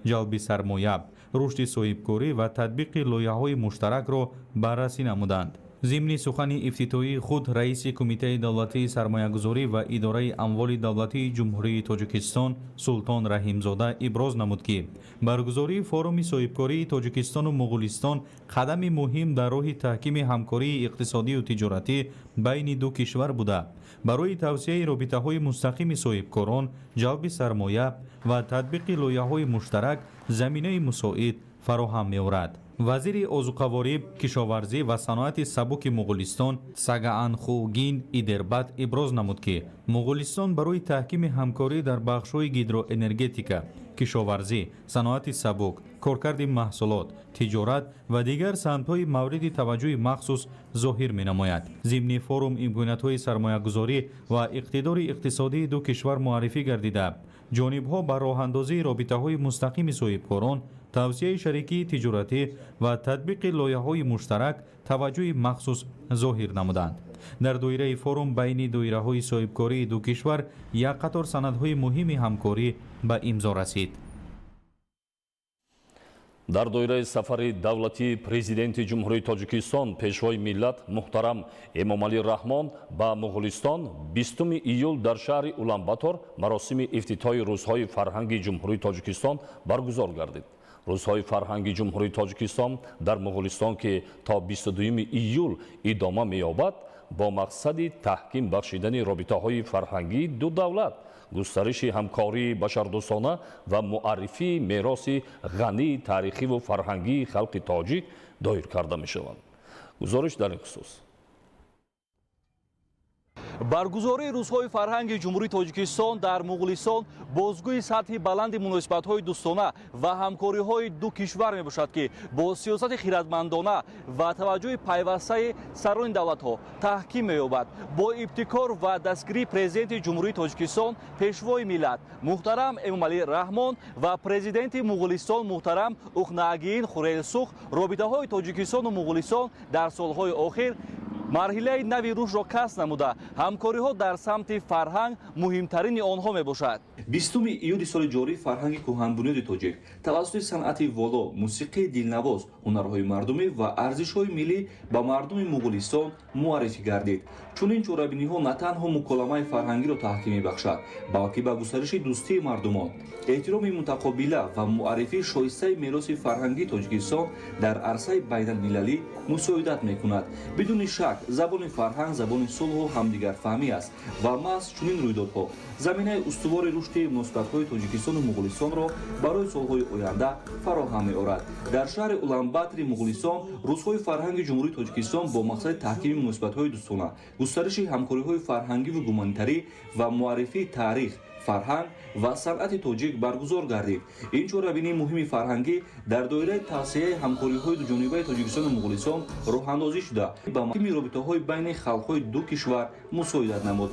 [SPEAKER 10] ҷалби сармоя, рушди соҳибкорӣ ва татбиқи лоиҳаҳои муштаракро баррасӣ намуданд. Зимни сухани ифтитоҳии худ раиси Кумитаи давлатии сармоягузорӣ ва идораи амволи давлатии Ҷумҳурии Тоҷикистон Султон Раҳимзода иброз намуд, ки баргузории форуми соҳибкории Тоҷикистону Муғулистон қадами муҳим дар роҳи таҳкими ҳамкории иқтисодию тиҷоратӣ байни ду кишвар буда, барои тавсеаи робитаҳои мустақими соҳибкорон, ҷалби сармоя ва татбиқи лоиҳаҳои муштарак заминаи мусоид фароҳам меорад. Вазири озуқаворӣ, кишоварзӣ ва саноати сабуки Муғулистон Сагаанхугин Идербат иброз намуд, ки Муғулистон барои таҳкими ҳамкорӣ дар бахшҳои гидроэнергетика, кишоварзӣ, саноати сабук, коркарди маҳсулот, тиҷорат ва дигар самтҳои мавриди таваҷҷӯҳи махсус зоҳир менамояд. Зимни форум имкониятҳои сармоягузорӣ ва иқтидори иқтисодии ду кишвар муаррифӣ гардида, ҷонибҳо ба роҳандозии робитаҳои мустақими соҳибкорон, тавсияи шарикии тиҷоратӣ ва татбиқи лоиҳаҳои муштарак таваҷҷӯҳи махсус зоҳир намуданд. Дар доираи форум байни доираҳои соҳибкории ду кишвар як қатор санадҳои муҳими ҳамкорӣ ба имзо расид.
[SPEAKER 8] Дар доираи сафари давлатии Президенти Ҷумҳурии Тоҷикистон, Пешвои миллат муҳтарам Эмомалӣ Раҳмон ба Муғулистон 20 июл дар шаҳри Уланбатор маросими ифтитоҳи Рӯзҳои фарҳанги Ҷумҳурии Тоҷикистон баргузор гардид. Рӯзҳои фарҳанги Ҷумҳурии Тоҷикистон дар Муғулистон, ки то 22 июл идома меёбад, бо мақсади таҳким бахшидани робитаҳои фарҳангии ду давлат, густариши ҳамкории башардӯстона ва муаррифии мероси ғании таърихиву фарҳангии халқи тоҷик доир карда мешаванд. Гузориш дар ин хусус.
[SPEAKER 11] Баргузории Рӯзҳои фарҳанги Ҷумҳурии Тоҷикистон дар Муғулистон бозгӯи сатҳи баланди муносибатҳои дӯстона ва ҳамкориҳои ду кишвар мебошад, ки бо сиёсати хиратмандона ва таваҷҷӯҳи пайвастаи сарони давлатҳо таҳким меёбад. Бо ибтикор ва дастгирии Президенти Ҷумҳурии Тоҷикистон, Пешвои миллат муҳтарам Эмомалӣ Раҳмон ва Президенти Муғулистон муҳтарам Ухнаагиин Хурелсух, робитаҳои Тоҷикистону Муғулистон дар солҳои охир марҳилаи нави рушдро касб намуда, ҳамкориҳо дар самти фарҳанг муҳимтарини онҳо мебошад.
[SPEAKER 12] 20 июли соли ҷорӣ фарҳанги кӯҳанбунёди тоҷик тавассути санъати воло, мусиқии дилнавоз, ҳунарҳои мардумӣ ва арзишҳои миллӣ ба мардуми Муғулистон муаррифӣ гардид. Чунин чорабиниҳо на танҳо муколамаи фарҳангиро таҳким мебахшад, балки ба густариши дӯстии мардумон, эҳтироми мутақобила ва муаррифии шоистаи мероси фарҳангии Тоҷикистон дар арсаи байналмилалӣ мусоидат мекунад. Бидуни шак, забони фарҳанг забони сулҳу ҳамдигарфаҳмӣ аст ва маҳз чунин рӯйдодҳо заминаи устувори рушди муносибатҳои Тоҷикистону Муғулистонро барои солҳои оянда фароҳам меорад. Дар шаҳри Уланбатри Муғулистон Рӯзҳои фарҳанги Ҷумҳурии Тоҷикистон бо мақсади таҳкими муносибатҳои дӯстона, густариши ҳамкориҳои фарҳангиву гуманитарӣ ва муаррифии таърих, фарҳанг ва санъати тоҷик баргузор гардид. Ин чорабинии муҳими фарҳангӣ дар доираи тавсеяи ҳамкориҳои дуҷонибаи Тоҷикистону Муғулистон роҳандозӣ шуда, ба маҳкими робитаҳои байни халқҳои ду кишвар мусоидат намуд.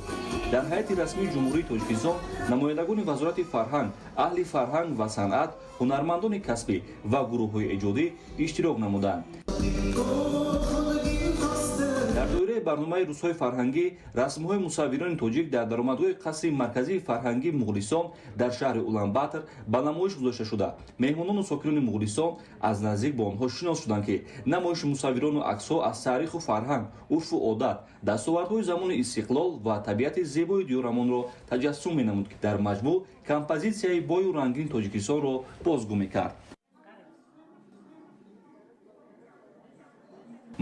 [SPEAKER 12] Дар ҳайати расмии Ҷумҳурии Тоҷикистон намояндагони Вазорати фарҳанг, аҳли фарҳанг ва санъат, ҳунармандони касбӣ ва гурӯҳҳои эҷодӣ иштирок намуданд. Дар доираи барномаи Рӯзҳои фарҳангӣ расмҳои мусаввирони тоҷик дар даромадгоҳи қасри марказии фарҳангии Муғулистон дар шаҳри Уланбатор ба намоиш гузошта шуда, меҳмонону сокинони Муғулистон аз наздик бо онҳо шинос шуданд, ки намоиши мусаввирону аксҳо аз таъриху фарҳанг, урфу одат, дастовардҳои замони истиқлол ва табиати зебои диёрамонро таҷассум менамуд, ки дар маҷмӯъ композитсияи бою рангини Тоҷикистонро бозгӯ мекард.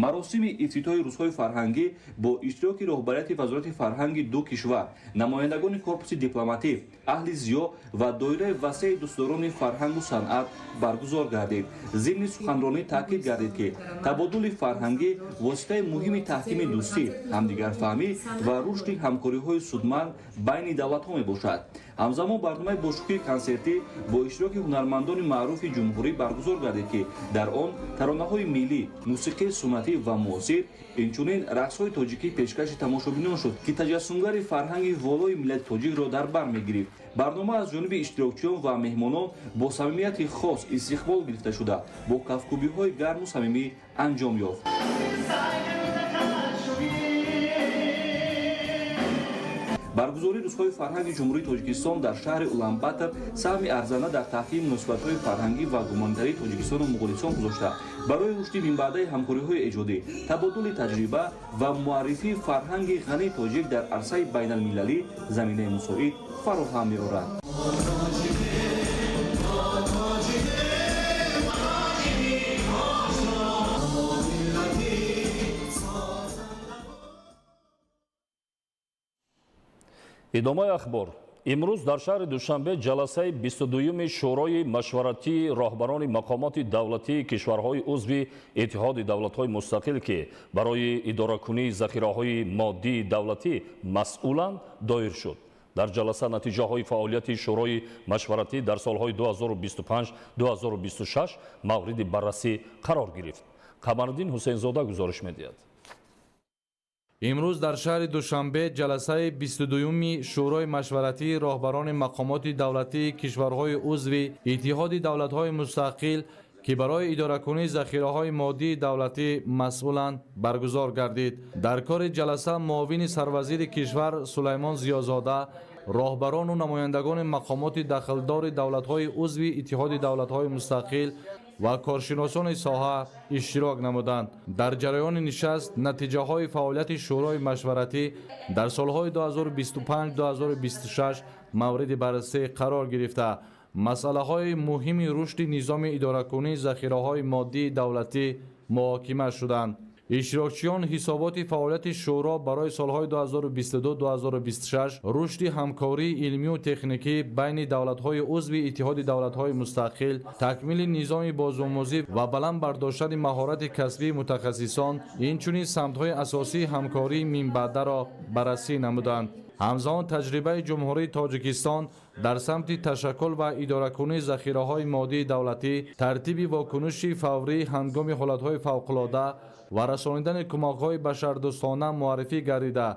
[SPEAKER 12] Маросими ифтитоҳи Рӯзҳои фарҳангӣ бо иштироки роҳбарияти Вазорати фарҳанги ду кишвар, намояндагони корпуси дипломатӣ, аҳли зиё ва доираи васеи дӯстдорони фарҳангу санъат баргузор гардид. Зимни суханронӣ таъкид гардид, ки табодули фарҳангӣ воситаи муҳими таҳкими дӯстӣ, ҳамдигарфаҳмӣ ва рушди ҳамкориҳои судманд байни давлатҳо мебошад. Ҳамзамон барномаи бошукӯҳи консертӣ бо иштироки ҳунармандони маъруфи ҷумҳурӣ баргузор гардид, ки дар он таронаҳои миллӣ, мусиқии суннатӣ ва муосир, инчунин рақсҳои тоҷикӣ пешкаши тамошобинон шуд, ки таҷассумгари фарҳанги волои миллати тоҷикро дар бар мегирифт. Барнома аз ҷониби иштирокчиён ва меҳмонон бо самимияти хос истиқбол гирифта шуда, бо кафкӯбиҳои гарму самимӣ анҷом ёфт. Баргузории рӯзҳои фарҳанги Ҷумҳурии Тоҷикистон дар шаҳри Уланбатор саҳми арзанда дар таҳкими муносибатҳои фарҳангӣ ва гуманитарии Тоҷикистону Муғулистон гузошта, барои рушди минбаъдаи ҳамкориҳои эҷодӣ, табодули таҷриба ва муаррифии фарҳанги ғании тоҷик дар арсаи байналмилалӣ заминаи мусоид фароҳам меорад.
[SPEAKER 8] Идомаи ахбор. Имрӯз дар шаҳри Душанбе ҷаласаи 22-юми Шӯрои машваратии роҳбарони мақомоти давлатии кишварҳои узви Иттиҳоди давлатҳои мустақил, ки барои идоракунии захираҳои моддии давлатӣ масъуланд, доир шуд. Дар ҷаласа натиҷаҳои фаъолияти Шӯрои машваратӣ дар солҳои 2025-2026 мавриди баррасӣ қарор гирифт. Қамариддин Ҳусейнзода гузориш медиҳад.
[SPEAKER 10] Имрӯз дар шаҳри Душанбе ҷаласаи 22-юми Шӯрои машваратии роҳбарони мақомоти давлатии кишварҳои узви Иттиҳоди давлатҳои мустақил, ки барои идоракунии захираҳои моддии давлатӣ масъуланд, баргузор гардид. Дар кори ҷаласа муовини сарвазири кишвар Сулаймон Зиёзода, роҳбарону намояндагони мақомоти дахлдори давлатҳои узви Иттиҳоди давлатҳои мустақил ва коршиносони соҳа иштирок намуданд. Дар ҷараёни нишаст натиҷаҳои фаъолияти Шӯрои машваратӣ дар солҳои 2025-2026 мавриди баррасӣ қарор гирифта, масъалаҳои муҳими рушди низоми идоракунии захираҳои моддии давлатӣ муҳокима шуданд. Иштирокчиён ҳисоботи фаъолияти шӯро барои солҳои 2022-2026, рушди ҳамкории илмию техникӣ байни давлатҳои узви Иттиҳоди давлатҳои мустақил, такмили низоми бозомӯзӣ ва баланд бардоштани маҳорати касбии мутахассисон, инчунин самтҳои асосии ҳамкории минбаъдаро баррасӣ намуданд. Ҳамзамон таҷрибаи Ҷумҳурии Тоҷикистон дар самти ташаккул ва идоракунии захираҳои моддии давлатӣ, тартиби вокуниши фаврӣ ҳангоми ҳолатҳои фавқулода ва расонидани кӯмакҳои башардӯстона муаррифӣ гардида,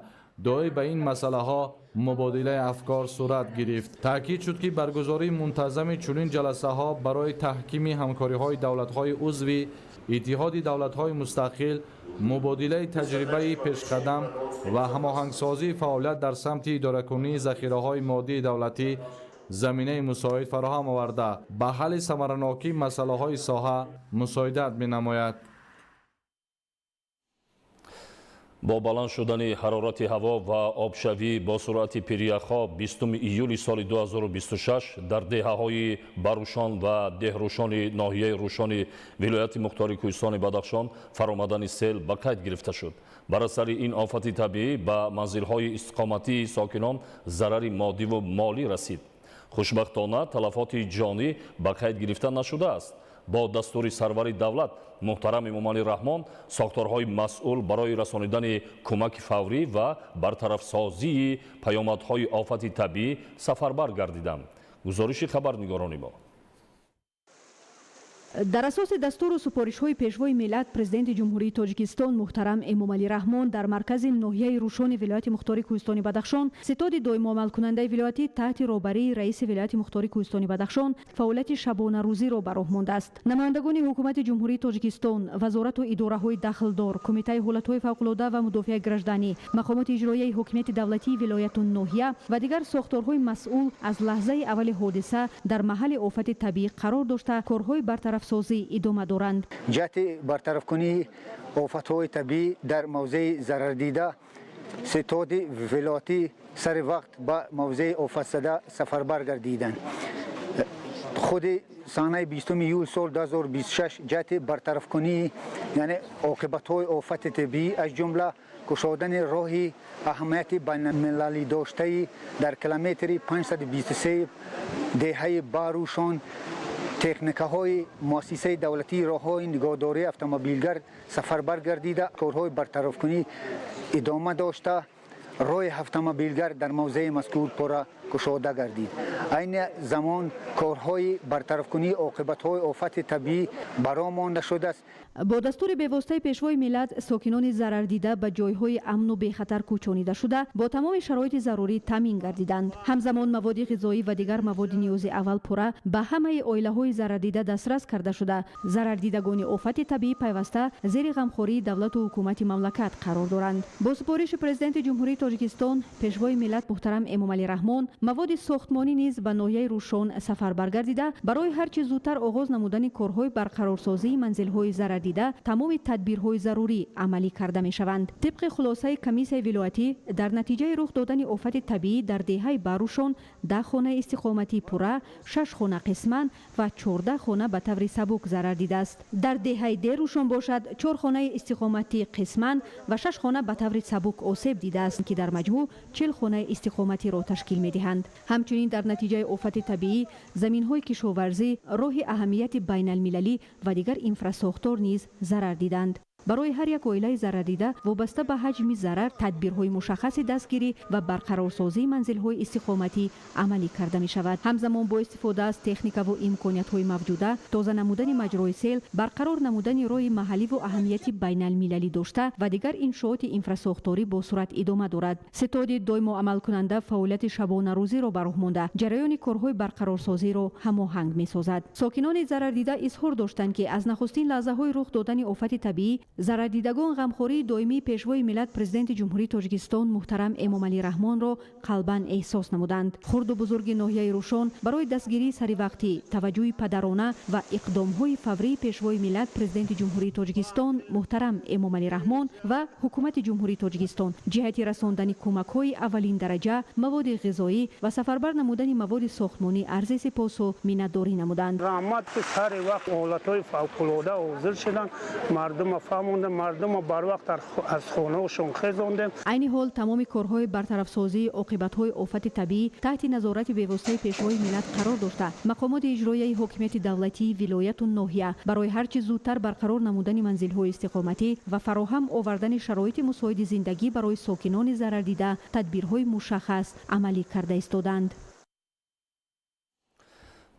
[SPEAKER 10] доир ба ин масъалаҳо мубодилаи афкор сурат гирифт. Таъкид шуд, ки баргузории мунтазами чунин ҷаласаҳо барои таҳкими ҳамкориҳои давлатҳои узви Иттиҳоди давлатҳои мустақил, мубодилаи таҷрибаи пешқадам ва ҳамоҳангсозии фаъолият дар самти идоракунии захираҳои моддии давлатӣ заминаи мусоид фароҳам оварда, ба ҳалли самаранокии масъалаҳои соҳа мусоидат менамояд.
[SPEAKER 8] Бо баланд шудани ҳарорати ҳаво ва обшавӣ бо суръати пиряхҳо 20 июли соли 2026 дар деҳаҳои Барушон ва Деҳрушони ноҳияи Рушони вилояти Мухтори Кӯҳистони Бадахшон фаромадани сел ба қайд гирифта шуд. Бар асари ин офати табиӣ ба манзилҳои истиқоматии сокинон зарари моддиву молӣ расид. Хушбахтона талафоти ҷонӣ ба қайд гирифта нашудааст. Бо дастури сарвари давлат муҳтарам Эмомалӣ Раҳмон сохторҳои масъул барои расонидани кӯмаки фаврӣ ва бартарафсозии паёмадҳои офати табиӣ сафарбар гардиданд. Гузориши хабарнигорони мо.
[SPEAKER 13] Дар асоси дастуру супоришҳои Пешвои миллат, Президенти Ҷумҳурии Тоҷикистон муҳтарам Эмомалӣ Раҳмон, дар маркази ноҳияи Рушони вилояти Мухтори Кӯҳистони Бадахшон ситоди доимоамалкунандаи вилоятӣ таҳти роҳбарии раиси вилояти Мухтори Кӯҳистони Бадахшон фаъолияти шабонарӯзиро ба роҳ мондааст. Намояндагони Ҳукумати Ҷумҳурии Тоҷикистон, вазорату идораҳои дахлдор, Кумитаи ҳолатҳои фавқулода ва мудофиаи гражданӣ, мақомоти иҷроияи ҳокимияти давлатии вилояту ноҳия ва дигар сохторҳои масъул аз лаҳзаи аввали ҳодиса дар маҳалли офати табиӣ қарор дошта, корҳои бартарафсозӣ идома доранд.
[SPEAKER 14] Ҷиҳати бартарафкунии офатҳои табиӣ дар мавзеи зарардида ситоди вилоятӣ сари вақт ба мавзеи офатзада сафарбар гардиданд. Худи санаи 20 июл сол 2026 ҷиҳати бартарафкунии, яъне оқибатҳои офати табиӣ, аз ҷумла кушодани роҳи аҳамияти байналмилалӣ доштаи дар километри 523 деҳаи Барушон, техникаҳои муассисаи давлатии роҳҳои нигоҳдории автомобилгард сафарбар гардида, корҳои бартарафкунӣ идома дошта, Роҳи автомобилгард дар мавзеи мазкур пурра кушода гардид. Айни замон корҳои бартарафкунии оқибатҳои офати табиӣ ба роҳ монда шудааст.
[SPEAKER 13] Бо дастури бевоситаи Пешвои миллат, сокинони зарардида ба ҷойҳои амну бехатар кӯчонида шуда, бо тамоми шароити зарурӣ таъмин гардиданд. Ҳамзамон маводи ғизоӣ ва дигар маводи ниёзи аввал пурра ба ҳамаи оилаҳои зарардида дастрас карда шуда, зарардидагони офати табиӣ пайваста зери ғамхории давлату ҳукумати мамлакат қарор доранд. Бо супориши Президенти Ҷумҳурии Тоҷикистон, Пешвои миллат муҳтарам Эмомалӣ Раҳмон, маводи сохтмонӣ низ ба ноҳияи Рӯшон сафарбар гардида, барои ҳарчи зудтар оғоз намудани корҳои барқарорсозии манзилҳои зарардида тамоми тадбирҳои зарурӣ амалӣ карда мешаванд. Тибқи хулосаи комиссияи вилоятӣ, дар натиҷаи рух додани офати табиӣ дар деҳаи Барушон 10 хонаи истиқоматӣ пурра, 6 хона қисман ва 14 хона ба таври сабук зарар дидааст. Дар деҳаи Дерушон бошад, 4 хонаи истиқоматӣ қисман ва 6 хона ба таври сабук осеб дидааст, ки дар маҷмӯъ 40 хонаи истиқоматиро ташкил медиҳанд. Ҳамчунин дар натиҷаи офати табиӣ заминҳои кишоварзӣ, роҳи аҳамияти байналмилалӣ ва дигар инфрасохтор низ зарар диданд. Барои ҳар як оилаи зарардида вобаста ба ҳаҷми зарар тадбирҳои мушаххаси дастгирӣ ва барқарорсозии манзилҳои истиқоматӣ амалӣ карда мешавад. Ҳамзамон бо истифода аз техникаву имкониятҳои мавҷуда, тоза намудани маҷрои сел, барқарор намудани роҳи маҳалливу аҳамияти байналмилалӣ дошта ва дигар иншооти инфрасохторӣ бо суръат идома дорад. Ситоди доимо амалкунанда фаъолияти шабонарӯзиро ба роҳ монда, ҷараёни корҳои барқарорсозиро ҳамоҳанг месозад. Сокинони зарардида изҳор доштанд, ки аз нахустин лаҳзаҳои рух додани офати табиӣ зарардидагон ғамхории доимии Пешвои миллат, Президенти Ҷумҳурии Тоҷикистон муҳтарам Эмомалӣ Раҳмонро қалбан эҳсос намуданд. Хурду бузурги ноҳияи Рӯшон барои дастгирии саривақтӣ, таваҷҷӯҳи падарона ва иқдомҳои фаврии Пешвои миллат, Президенти Ҷумҳурии Тоҷикистон муҳтарам Эмомалӣ Раҳмон ва Ҳукумати Ҷумҳурии Тоҷикистон ҷиҳати расондани кӯмакҳои аввалин дараҷа, маводи ғизоӣ ва сафарбар намудани маводи сохтмонӣ арзи сипосу миннатдорӣ намуданд.
[SPEAKER 15] Раҳмат, ки сари вақт ҳолатҳои фавқулода ҳозир шуданд, мардума фаҳмондем, мардума барвақт аз хонаҳошон хезондем.
[SPEAKER 13] Айни ҳол тамоми корҳои бартарафсозии оқибатҳои офати табиӣ таҳти назорати бевоситаи Пешвои миллат қарор дошта, мақомоти иҷроияи ҳокимияти давлатии вилояту ноҳия барои ҳарчи зудтар барқарор намудани манзилҳои истиқоматӣ ва фароҳам овардани шароити мусоиди зиндагӣ барои сокинони зарардида тадбирҳои мушаххас амалӣ карда истоданд.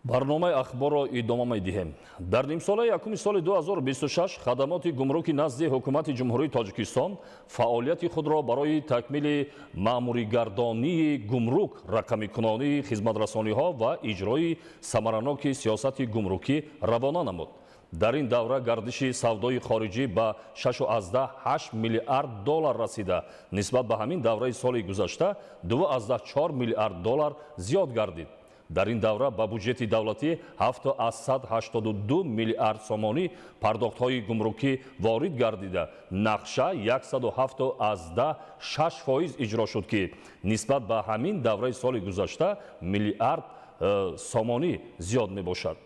[SPEAKER 8] Барномаи ахборро идома медиҳем. Дар нимсолаи якуми соли 2026 хадамоти гумруки назди Ҳукумати Ҷумҳурии Тоҷикистон фаъолияти худро барои такмили маъмуригардонии гумрук, рақамикунонии хизматрасониҳо ва иҷрои самараноки сиёсати гумрукӣ равона намуд. Дар ин давра гардиши савдои хориҷӣ ба 6,8 миллиард доллар расида, нисбат ба ҳамин давраи соли гузашта 2,4 миллиард доллар зиёд гардид. Дар ин давра ба буҷети давлатӣ 7,82 миллиард сомонӣ пардохтҳои гумрукӣ ворид гардида, нақша 107,6% иҷро шуд, ки нисбат ба ҳамин давраи соли гузашта миллиард сомонӣ зиёд мебошад.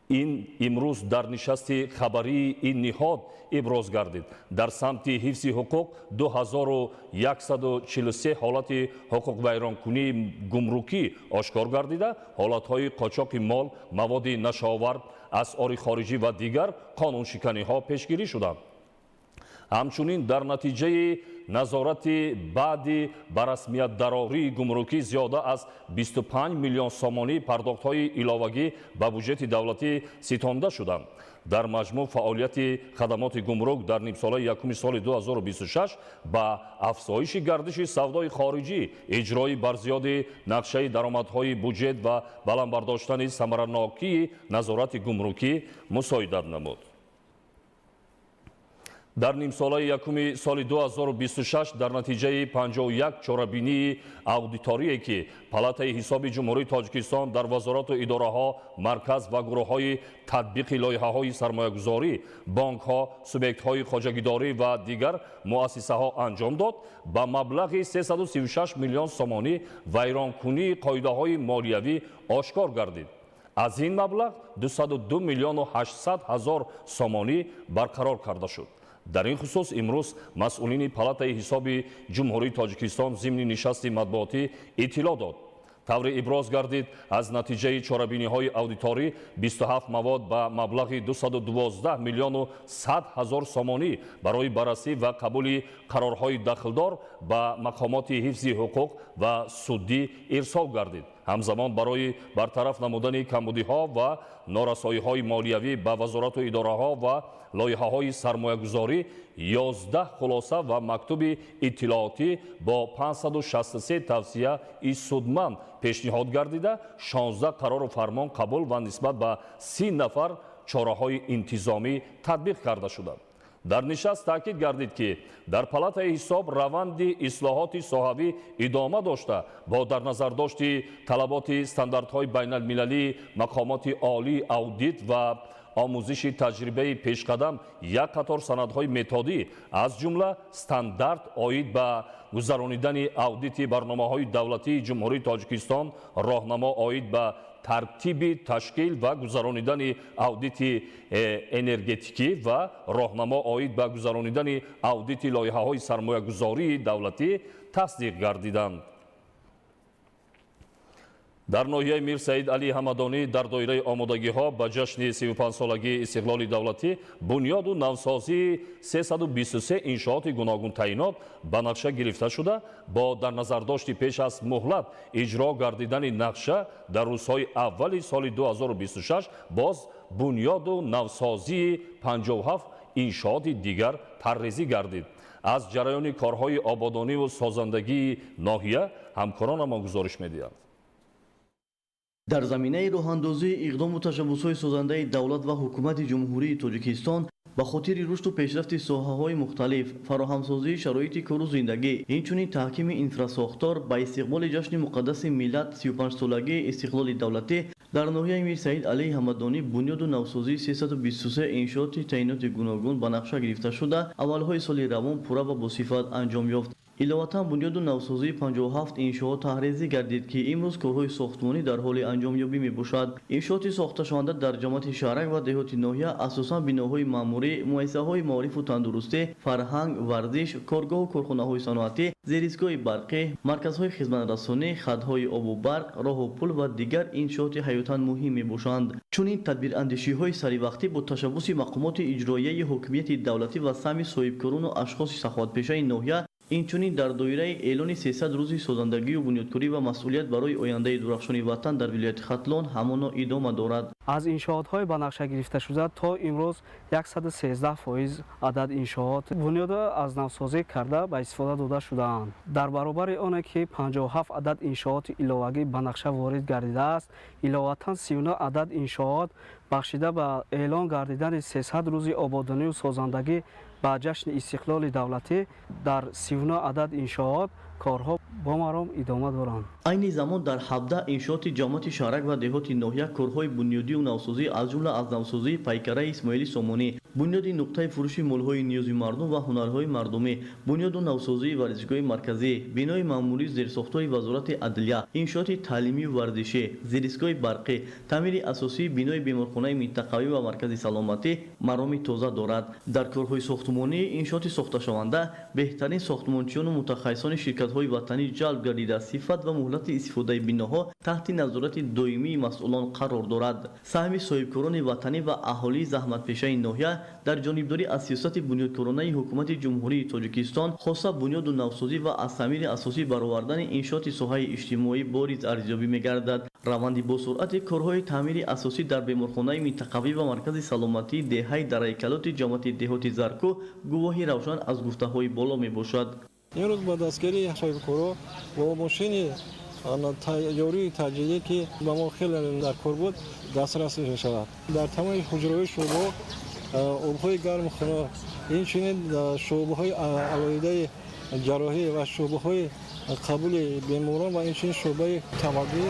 [SPEAKER 8] Ин имрӯз дар нишасти хабарии ин ниҳод иброз гардид. Дар самти ҳифзи ҳуқуқ 2143 ҳолати ҳуқуқвайронкунии гумрукӣ ошкор гардида, ҳолатҳои қочоқи мол, маводи нашоовар, асъори хориҷӣ ва дигар қонуншиканиҳо пешгирӣ шуданд. Ҳамчунин дар натиҷаи назорати баъди ба расмият дарории гумрукӣ зиёда аз 25 миллион сомонӣ пардохтҳои иловагӣ ба буҷети давлатӣ ситонда шуданд. Дар маҷмӯъ фаъолияти хадамоти гумрук дар нимсолаи якуми соли 2026 ба афзоиши гардиши савдои хориҷӣ, иҷрои барзиёди нақшаи даромадҳои буҷет ва баланд бардоштани самаранокии назорати гумрукӣ мусоидат намуд. Дар нимсолаи якуми соли 2026 дар натиҷаи 51 чорабинии аудиторие, ки Палатаи ҳисоби Ҷумҳурии Тоҷикистон дар вазорату идораҳо, марказ ва гурӯҳҳои татбиқи лоиҳаҳои сармоягузорӣ, бонкҳо, субъектҳои хоҷагидорӣ ва дигар муассисаҳо анҷом дод, ба маблағи 336 миллион сомонӣ вайронкунии қоидаҳои молиявӣ ошкор гардид. Аз ин маблағ 202 миллиону 800 ҳазор сомонӣ барқарор карда шуд. Дар ин хусус имрӯз масъулини Палатаи ҳисоби Ҷумҳурии Тоҷикистон зимни нишасти матбуотӣ иттилоъ дод. Таври иброз гардид, аз натиҷаи чорабиниҳои аудиторӣ 27 мавод ба маблағи 212 миллиону 100 ҳазор сомонӣ барои баррасӣ ва қабули қарорҳои дахлдор ба мақомоти ҳифзи ҳуқуқ ва суддӣ ирсол гардид. Ҳамзамон барои бартараф намудани камбудиҳо ва норасоиҳои молиявӣ ба вазорату идораҳо ва лоиҳаҳои сармоягузорӣ 11 хулоса ва мактуби иттилоотӣ бо 563 тавсияи судманд пешниҳод гардида, 16 қарору фармон қабул ва нисбат ба 30 нафар чораҳои интизомӣ татбиқ карда шуданд. Дар нишаст таъкид гардид, ки дар палатаи ҳисоб раванди ислоҳоти соҳавӣ идома дошта, бо дар назардошти талаботи стандартҳои байналмилалии мақомоти олии аудит ва омӯзиши таҷрибаи пешқадам як қатор санадҳои методӣ, аз ҷумла стандарт оид ба гузаронидани аудити барномаҳои давлатии Ҷумҳурии Тоҷикистон, роҳнамо оид ба тартиби ташкил ва гузаронидани аудити энергетикӣ ва роҳнамо оид ба гузаронидани аудити лоиҳаҳои сармоягузории давлатӣ тасдиқ гардиданд. Дар ноҳияи Мир Саид Али Ҳамадонӣ дар доираи омодагиҳо ба ҷашни 35-солагии истиқлоли давлатӣ бунёду навсозии 323 иншооти гуногунтаъинот ба нақша гирифта шуда, бо дар назардошти пеш аз муҳлат иҷро гардидани нақша дар рӯзҳои аввали соли 2026 боз бунёду навсозии 57 иншооти дигар таррезӣ гардид. Аз ҷараёни корҳои ободониву созандагии ноҳия ҳамкоронамон гузориш медиҳанд.
[SPEAKER 16] Дар заминаи роҳандозии иқдому ташаббусҳои созандаи давлат ва ҳукумати Ҷумҳурии Тоҷикистон ба хотири рушду пешрафти соҳаҳои мухталиф, фароҳамсозии шароити кору зиндагӣ, инчунин таҳкими инфрасохтор ба истиқболи ҷашни муқаддаси миллат 35-солагии истиқлоли давлатӣ дар ноҳияи Мир Саид Алии Ҳамадонӣ бунёду навсозии 323 иншооти таъиноти гуногун ба нақша гирифта шуда, аввалҳои соли равон пурра ва босифат анҷом ёфт. Иловатан бунёду навсозии 57 иншоот таҳрезӣ гардид, ки имрӯз корҳои сохтмонӣ дар ҳоли анҷомёбӣ мебошад. Иншооти сохташаванда дар ҷамоати шаҳрак ва деҳоти ноҳия асосан биноҳои маъмурӣ, муассисаҳои маорифу тандурустӣ, фарҳанг, варзиш, коргоҳу корхонаҳои саноатӣ, зеристгоҳи барқӣ, марказҳои хизматрасонӣ, хатҳои обу барқ, роҳу пул ва дигар иншооти ҳаётан муҳим мебошанд. Чунин тадбирандешиҳои саривақтӣ бо ташаббуси мақомоти иҷроияи ҳокимияти давлатӣ ва саҳми соҳибкорону ашхоси саховатпешаи ноҳия, инчунин дар доираи эълони 300 рӯзи созандагию бунёдкорӣ ва масъулият барои ояндаи дурахшони ватан дар вилояти Хатлон ҳамоно идома дорад.
[SPEAKER 17] Аз иншоотҳои ба нақша гирифташуда то имрӯз 113% адад иншоот бунёду аз навсозӣ карда ба истифода дода шудаанд. Дар баробари оне ки 57 адад иншооти иловагӣ ба нақша ворид гардидааст, иловатан 39 адад иншоот бахшида ба эълон гардидани 300 рӯзи ободонию созандагӣ ба ҷашни истиқлоли давлатӣ дар 39 адад иншоот корҳо бо маром идома доранд.
[SPEAKER 16] Айни замон дар 17 иншооти ҷамоати шаҳрак ва деҳоти ноҳия корҳои бунёдию навсозӣ, аз ҷумла аз навсозии пайкараи Исмоили Сомонӣ, бунёди нуқтаи фурӯши молҳои ниёзи мардум ва ҳунарҳои мардумӣ, бунёду навсозии варзишгоҳи марказӣ, бинои маъмурии зерсохтори вазорати адлия, иншооти таълимию варзишӣ, зеристгоҳи барқӣ, таъмири асосии бинои беморхонаи минтақавӣ ва маркази саломатӣ мароми тоза дорад. Дар корҳои сохтмонии иншооти сохташаванда беҳтарин сохтмончиёну мутахассисони ширкатҳои ватанӣ ҷалб гардида, сифат ва муҳлати истифодаи биноҳо таҳти назорати доимии масъулон қарор дорад. Саҳми соҳибкорони ватанӣ ва аҳолии заҳматпешаи ноҳия дар ҷонибдорӣ аз сиёсати бунёдкоронаи ҳукумати Ҷумҳурии Тоҷикистон, хоса бунёду навсозӣ ва аз таъмири асосӣ баровардани иншооти соҳаи иҷтимоӣ бориз арзёбӣ мегардад. Раванди босуръати корҳои таъмири асосӣ дар беморхонаи минтақавӣ ва маркази саломатии деҳаи Дараи Калоти ҷамоати деҳоти Заркӯ гувоҳи равшан аз гуфтаҳои боло мебошад.
[SPEAKER 18] Имрӯз ба дастгирии соҳибкоро бо мошини ёрии таъҷилӣ, ки ба мо хеле дар кор буд, дастрас мешавад. Дар тамоми ҳуҷраҳои шӯъбаҳо обҳои гарму хунук, инчунин шӯъбаҳои алоҳидаи ҷарроҳӣ ва шӯъбаҳои қабули беморон ва инчунин шӯъбаи таваллудӣ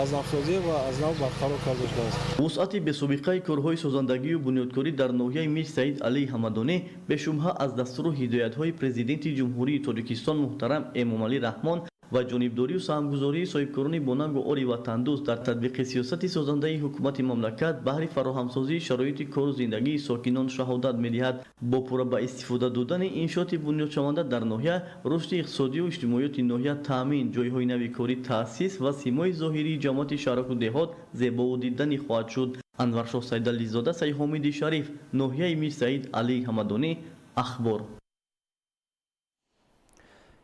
[SPEAKER 18] аз навсозӣ ва аз нав барқарор карда шудааст.
[SPEAKER 16] Вусъати бесобиқаи корҳои созандагию бунёдкорӣ дар ноҳияи Мир Саид Алии Ҳамадонӣ бешубҳа аз дастуру ҳидоятҳои Президенти Ҷумҳурии Тоҷикистон муҳтарам Эмомалӣ Раҳмон Ва ҷонибдорию саҳмгузории соҳибкорони бонангу ори ватандӯст дар татбиқи сиёсати созандаи ҳукумати мамлакат баҳри фароҳамсозии шароити кору зиндагии сокинон шаҳодат медиҳад. Бо пурра ба истифода додани иншооти бунёдшаванда дар ноҳия, рушди иқтисодию иҷтимоиёти ноҳия таъмин, ҷойҳои нави корӣ таъсис ва симои зоҳирии ҷамоати шаҳраку деҳот зебову диданӣ хоҳад шуд. Анваршоҳ Сайдализода, Сайҳомиди Шариф, ноҳияи Мир Саид Алии Ҳамадонӣ, Ахбор.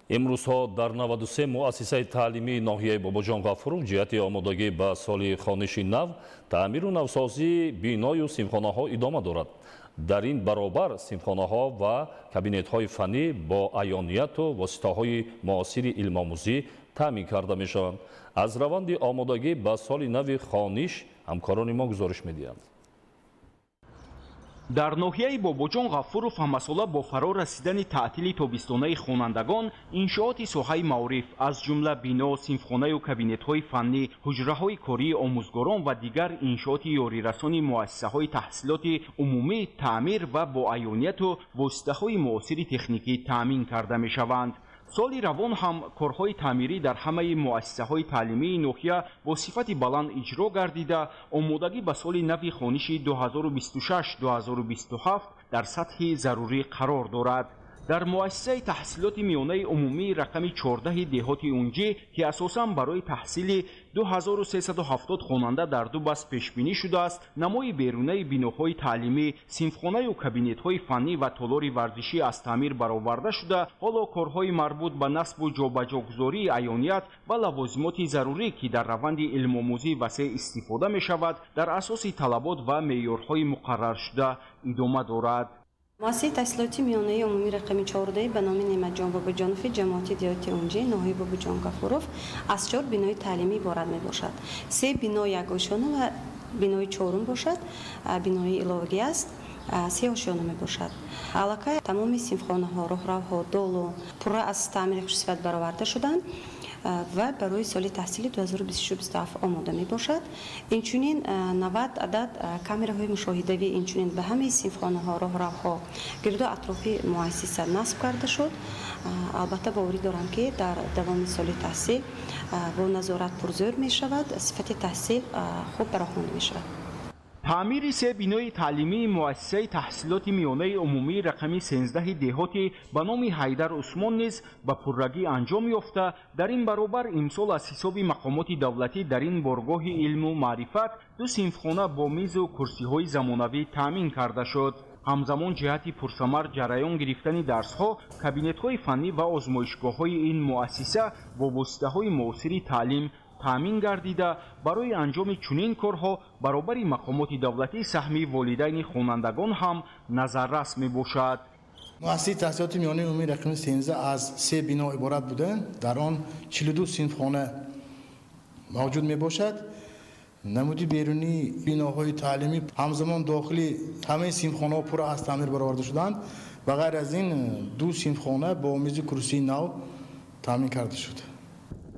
[SPEAKER 8] Имрӯзҳо дар 93 муассисаи таълимии ноҳияи Бобоҷон Ғафуров ҷиҳати омодагӣ ба соли хониши нав таъмиру навсозии биною синфхонаҳо идома дорад. Дар ин баробар синфхонаҳо ва кабинетҳои фаннӣ бо аёнияту воситаҳои муосири илмомӯзӣ таъмин карда мешаванд. Аз раванди омодагӣ ба соли нави хониш ҳамкорони мо гузориш медиҳанд.
[SPEAKER 19] Дар ноҳияи Бобоҷон Ғафуров ҳамасола бо фаро расидани таътили тобистонаи хонандагон иншооти соҳаи маориф, аз ҷумла бино, синфхонаю кабинетҳои фаннӣ, ҳуҷраҳои кории омӯзгорон ва дигар иншооти ёрирасони муассисаҳои таҳсилоти умумӣ таъмир ва бо аёнияту воситаҳои муосири техникӣ таъмин карда мешаванд. Соли равон ҳам корҳои таъмирӣ дар ҳамаи муассисаҳои таълимии ноҳия бо сифати баланд иҷро гардида, омодагӣ ба соли нави хониши 2026-2027 дар сатҳи зарурӣ қарор дорад. Дар муассисаи таҳсилоти миёнаи умумии рақами 14 деҳоти Унҷӣ, ки асосан барои таҳсили 2370 хонанда дар ду баст пешбинӣ шудааст, намои берунаи биноҳои таълимӣ, синфхонаю кабинетҳои фаннӣ ва толори варзишӣ аз таъмир бароварда шуда, ҳоло корҳои марбут ба насбу ҷобаҷогузории аёният ва лавозимоти зарурӣ, ки дар раванди илмомӯзӣ васеъ истифода мешавад, дар асоси талабот ва меъёрҳои муқарраршуда идома дорад.
[SPEAKER 20] Муассисаи таҳсилоти миёнаи умумии рақами 14 ба номи Неъматҷон Бобоҷонови ҷамоати деҳоти Унҷӣ, ноҳияи Бобоҷон Ғафуров аз 4 бинои таълимӣ иборат мебошад. Се бино якошёна ва бинои чорум бошад, бинои иловагӣ аст, се ошёна мебошад. Аллакай тамоми синфхонаҳо, роҳравҳо, долон пурра аз таъмири хушсифат бароварда шуданд ва барои соли таҳсили 2026-27 омода мебошад. Инчунин 90 адад камераҳои мушоҳидавӣ инчунин ба ҳамаи синфхонаҳо, роҳравҳо, гирду атрофи муассиса насб карда шуд. Албатта, боварӣ дорам, ки дар давоми соли таҳсил бо назорат пурзӯр мешавад, сифати таҳсил хуб ба роҳ монда мешавад.
[SPEAKER 19] Таъмири се бинои таълимии муассисаи таҳсилоти миёнаи умумии рақами 13 деҳоти ба номи Ҳайдар Усмон низ ба пуррагӣ анҷом ёфта, дар ин баробар имсол аз ҳисоби мақомоти давлатӣ дар ин боргоҳи илму маърифат ду синфхона бо мизу курсиҳои замонавӣ таъмин карда шуд. Ҳамзамон ҷиҳати пурсамар ҷараён гирифтани дарсҳо, кабинетҳои фаннӣ ва озмоишгоҳҳои ин муассиса бо воситаҳои муосири таълим таъмин гардида, барои анҷоми чунин корҳо баробари мақомоти давлатӣ саҳми волидайни хонандагон ҳам назаррас мебошад.
[SPEAKER 21] Муассисаи таҳсилоти миёнаи умумии рақами 13 аз се бино иборат буда, дар он 42 синфхона мавҷуд мебошад. Намуди берунии биноҳои таълимӣ, ҳамзамон дохили ҳамаи синфхонаҳо пурра аз таъмир бароварда шуданд. Ба ғайр аз ин, ду синфхона бо мизу курсии нав таъмин карда шуд.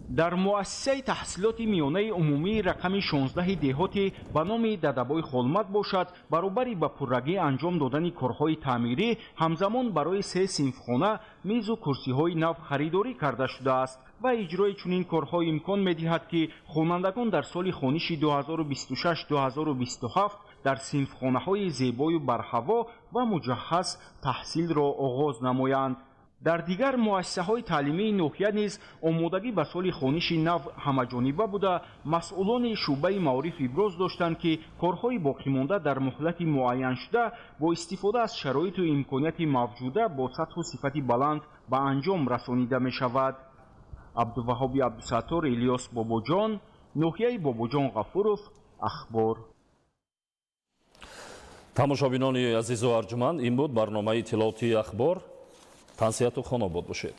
[SPEAKER 19] Дар муассисаи таҳсилоти миёнаи умумии рақами 16 деҳоти ба номи Дадабой Холмат бошад, баробари ба пуррагӣ анҷом додани корҳои таъмирӣ, ҳамзамон барои се синфхона мизу курсиҳои нав харидорӣ карда шудааст ва иҷрои чунин корҳо имкон медиҳад, ки хонандагон дар соли хониши 2026-2027 дар синфхонаҳои зебою барҳаво ва муҷаҳҳаз таҳсилро оғоз намоянд. Дар дигар муассисаҳои таълимии ноҳия низ омодагӣ ба соли хониши нав ҳамаҷониба буда, масъулони шӯъбаи маориф иброз доштанд, ки корҳои боқимонда дар муҳлати муайяншуда бо истифода аз шароиту имконияти мавҷуда бо сатҳу сифати баланд ба анҷом расонида мешавад. Абдуваҳоби Абдусаттор, Илёс Бобоҷон, ноҳияи Бобоҷон Ғафуров, Ахбор.
[SPEAKER 8] Тамошобинони азизу арҷуманд, ин буд барномаи иттилоотии Ахбор. Тансиҳату хонобод бошед.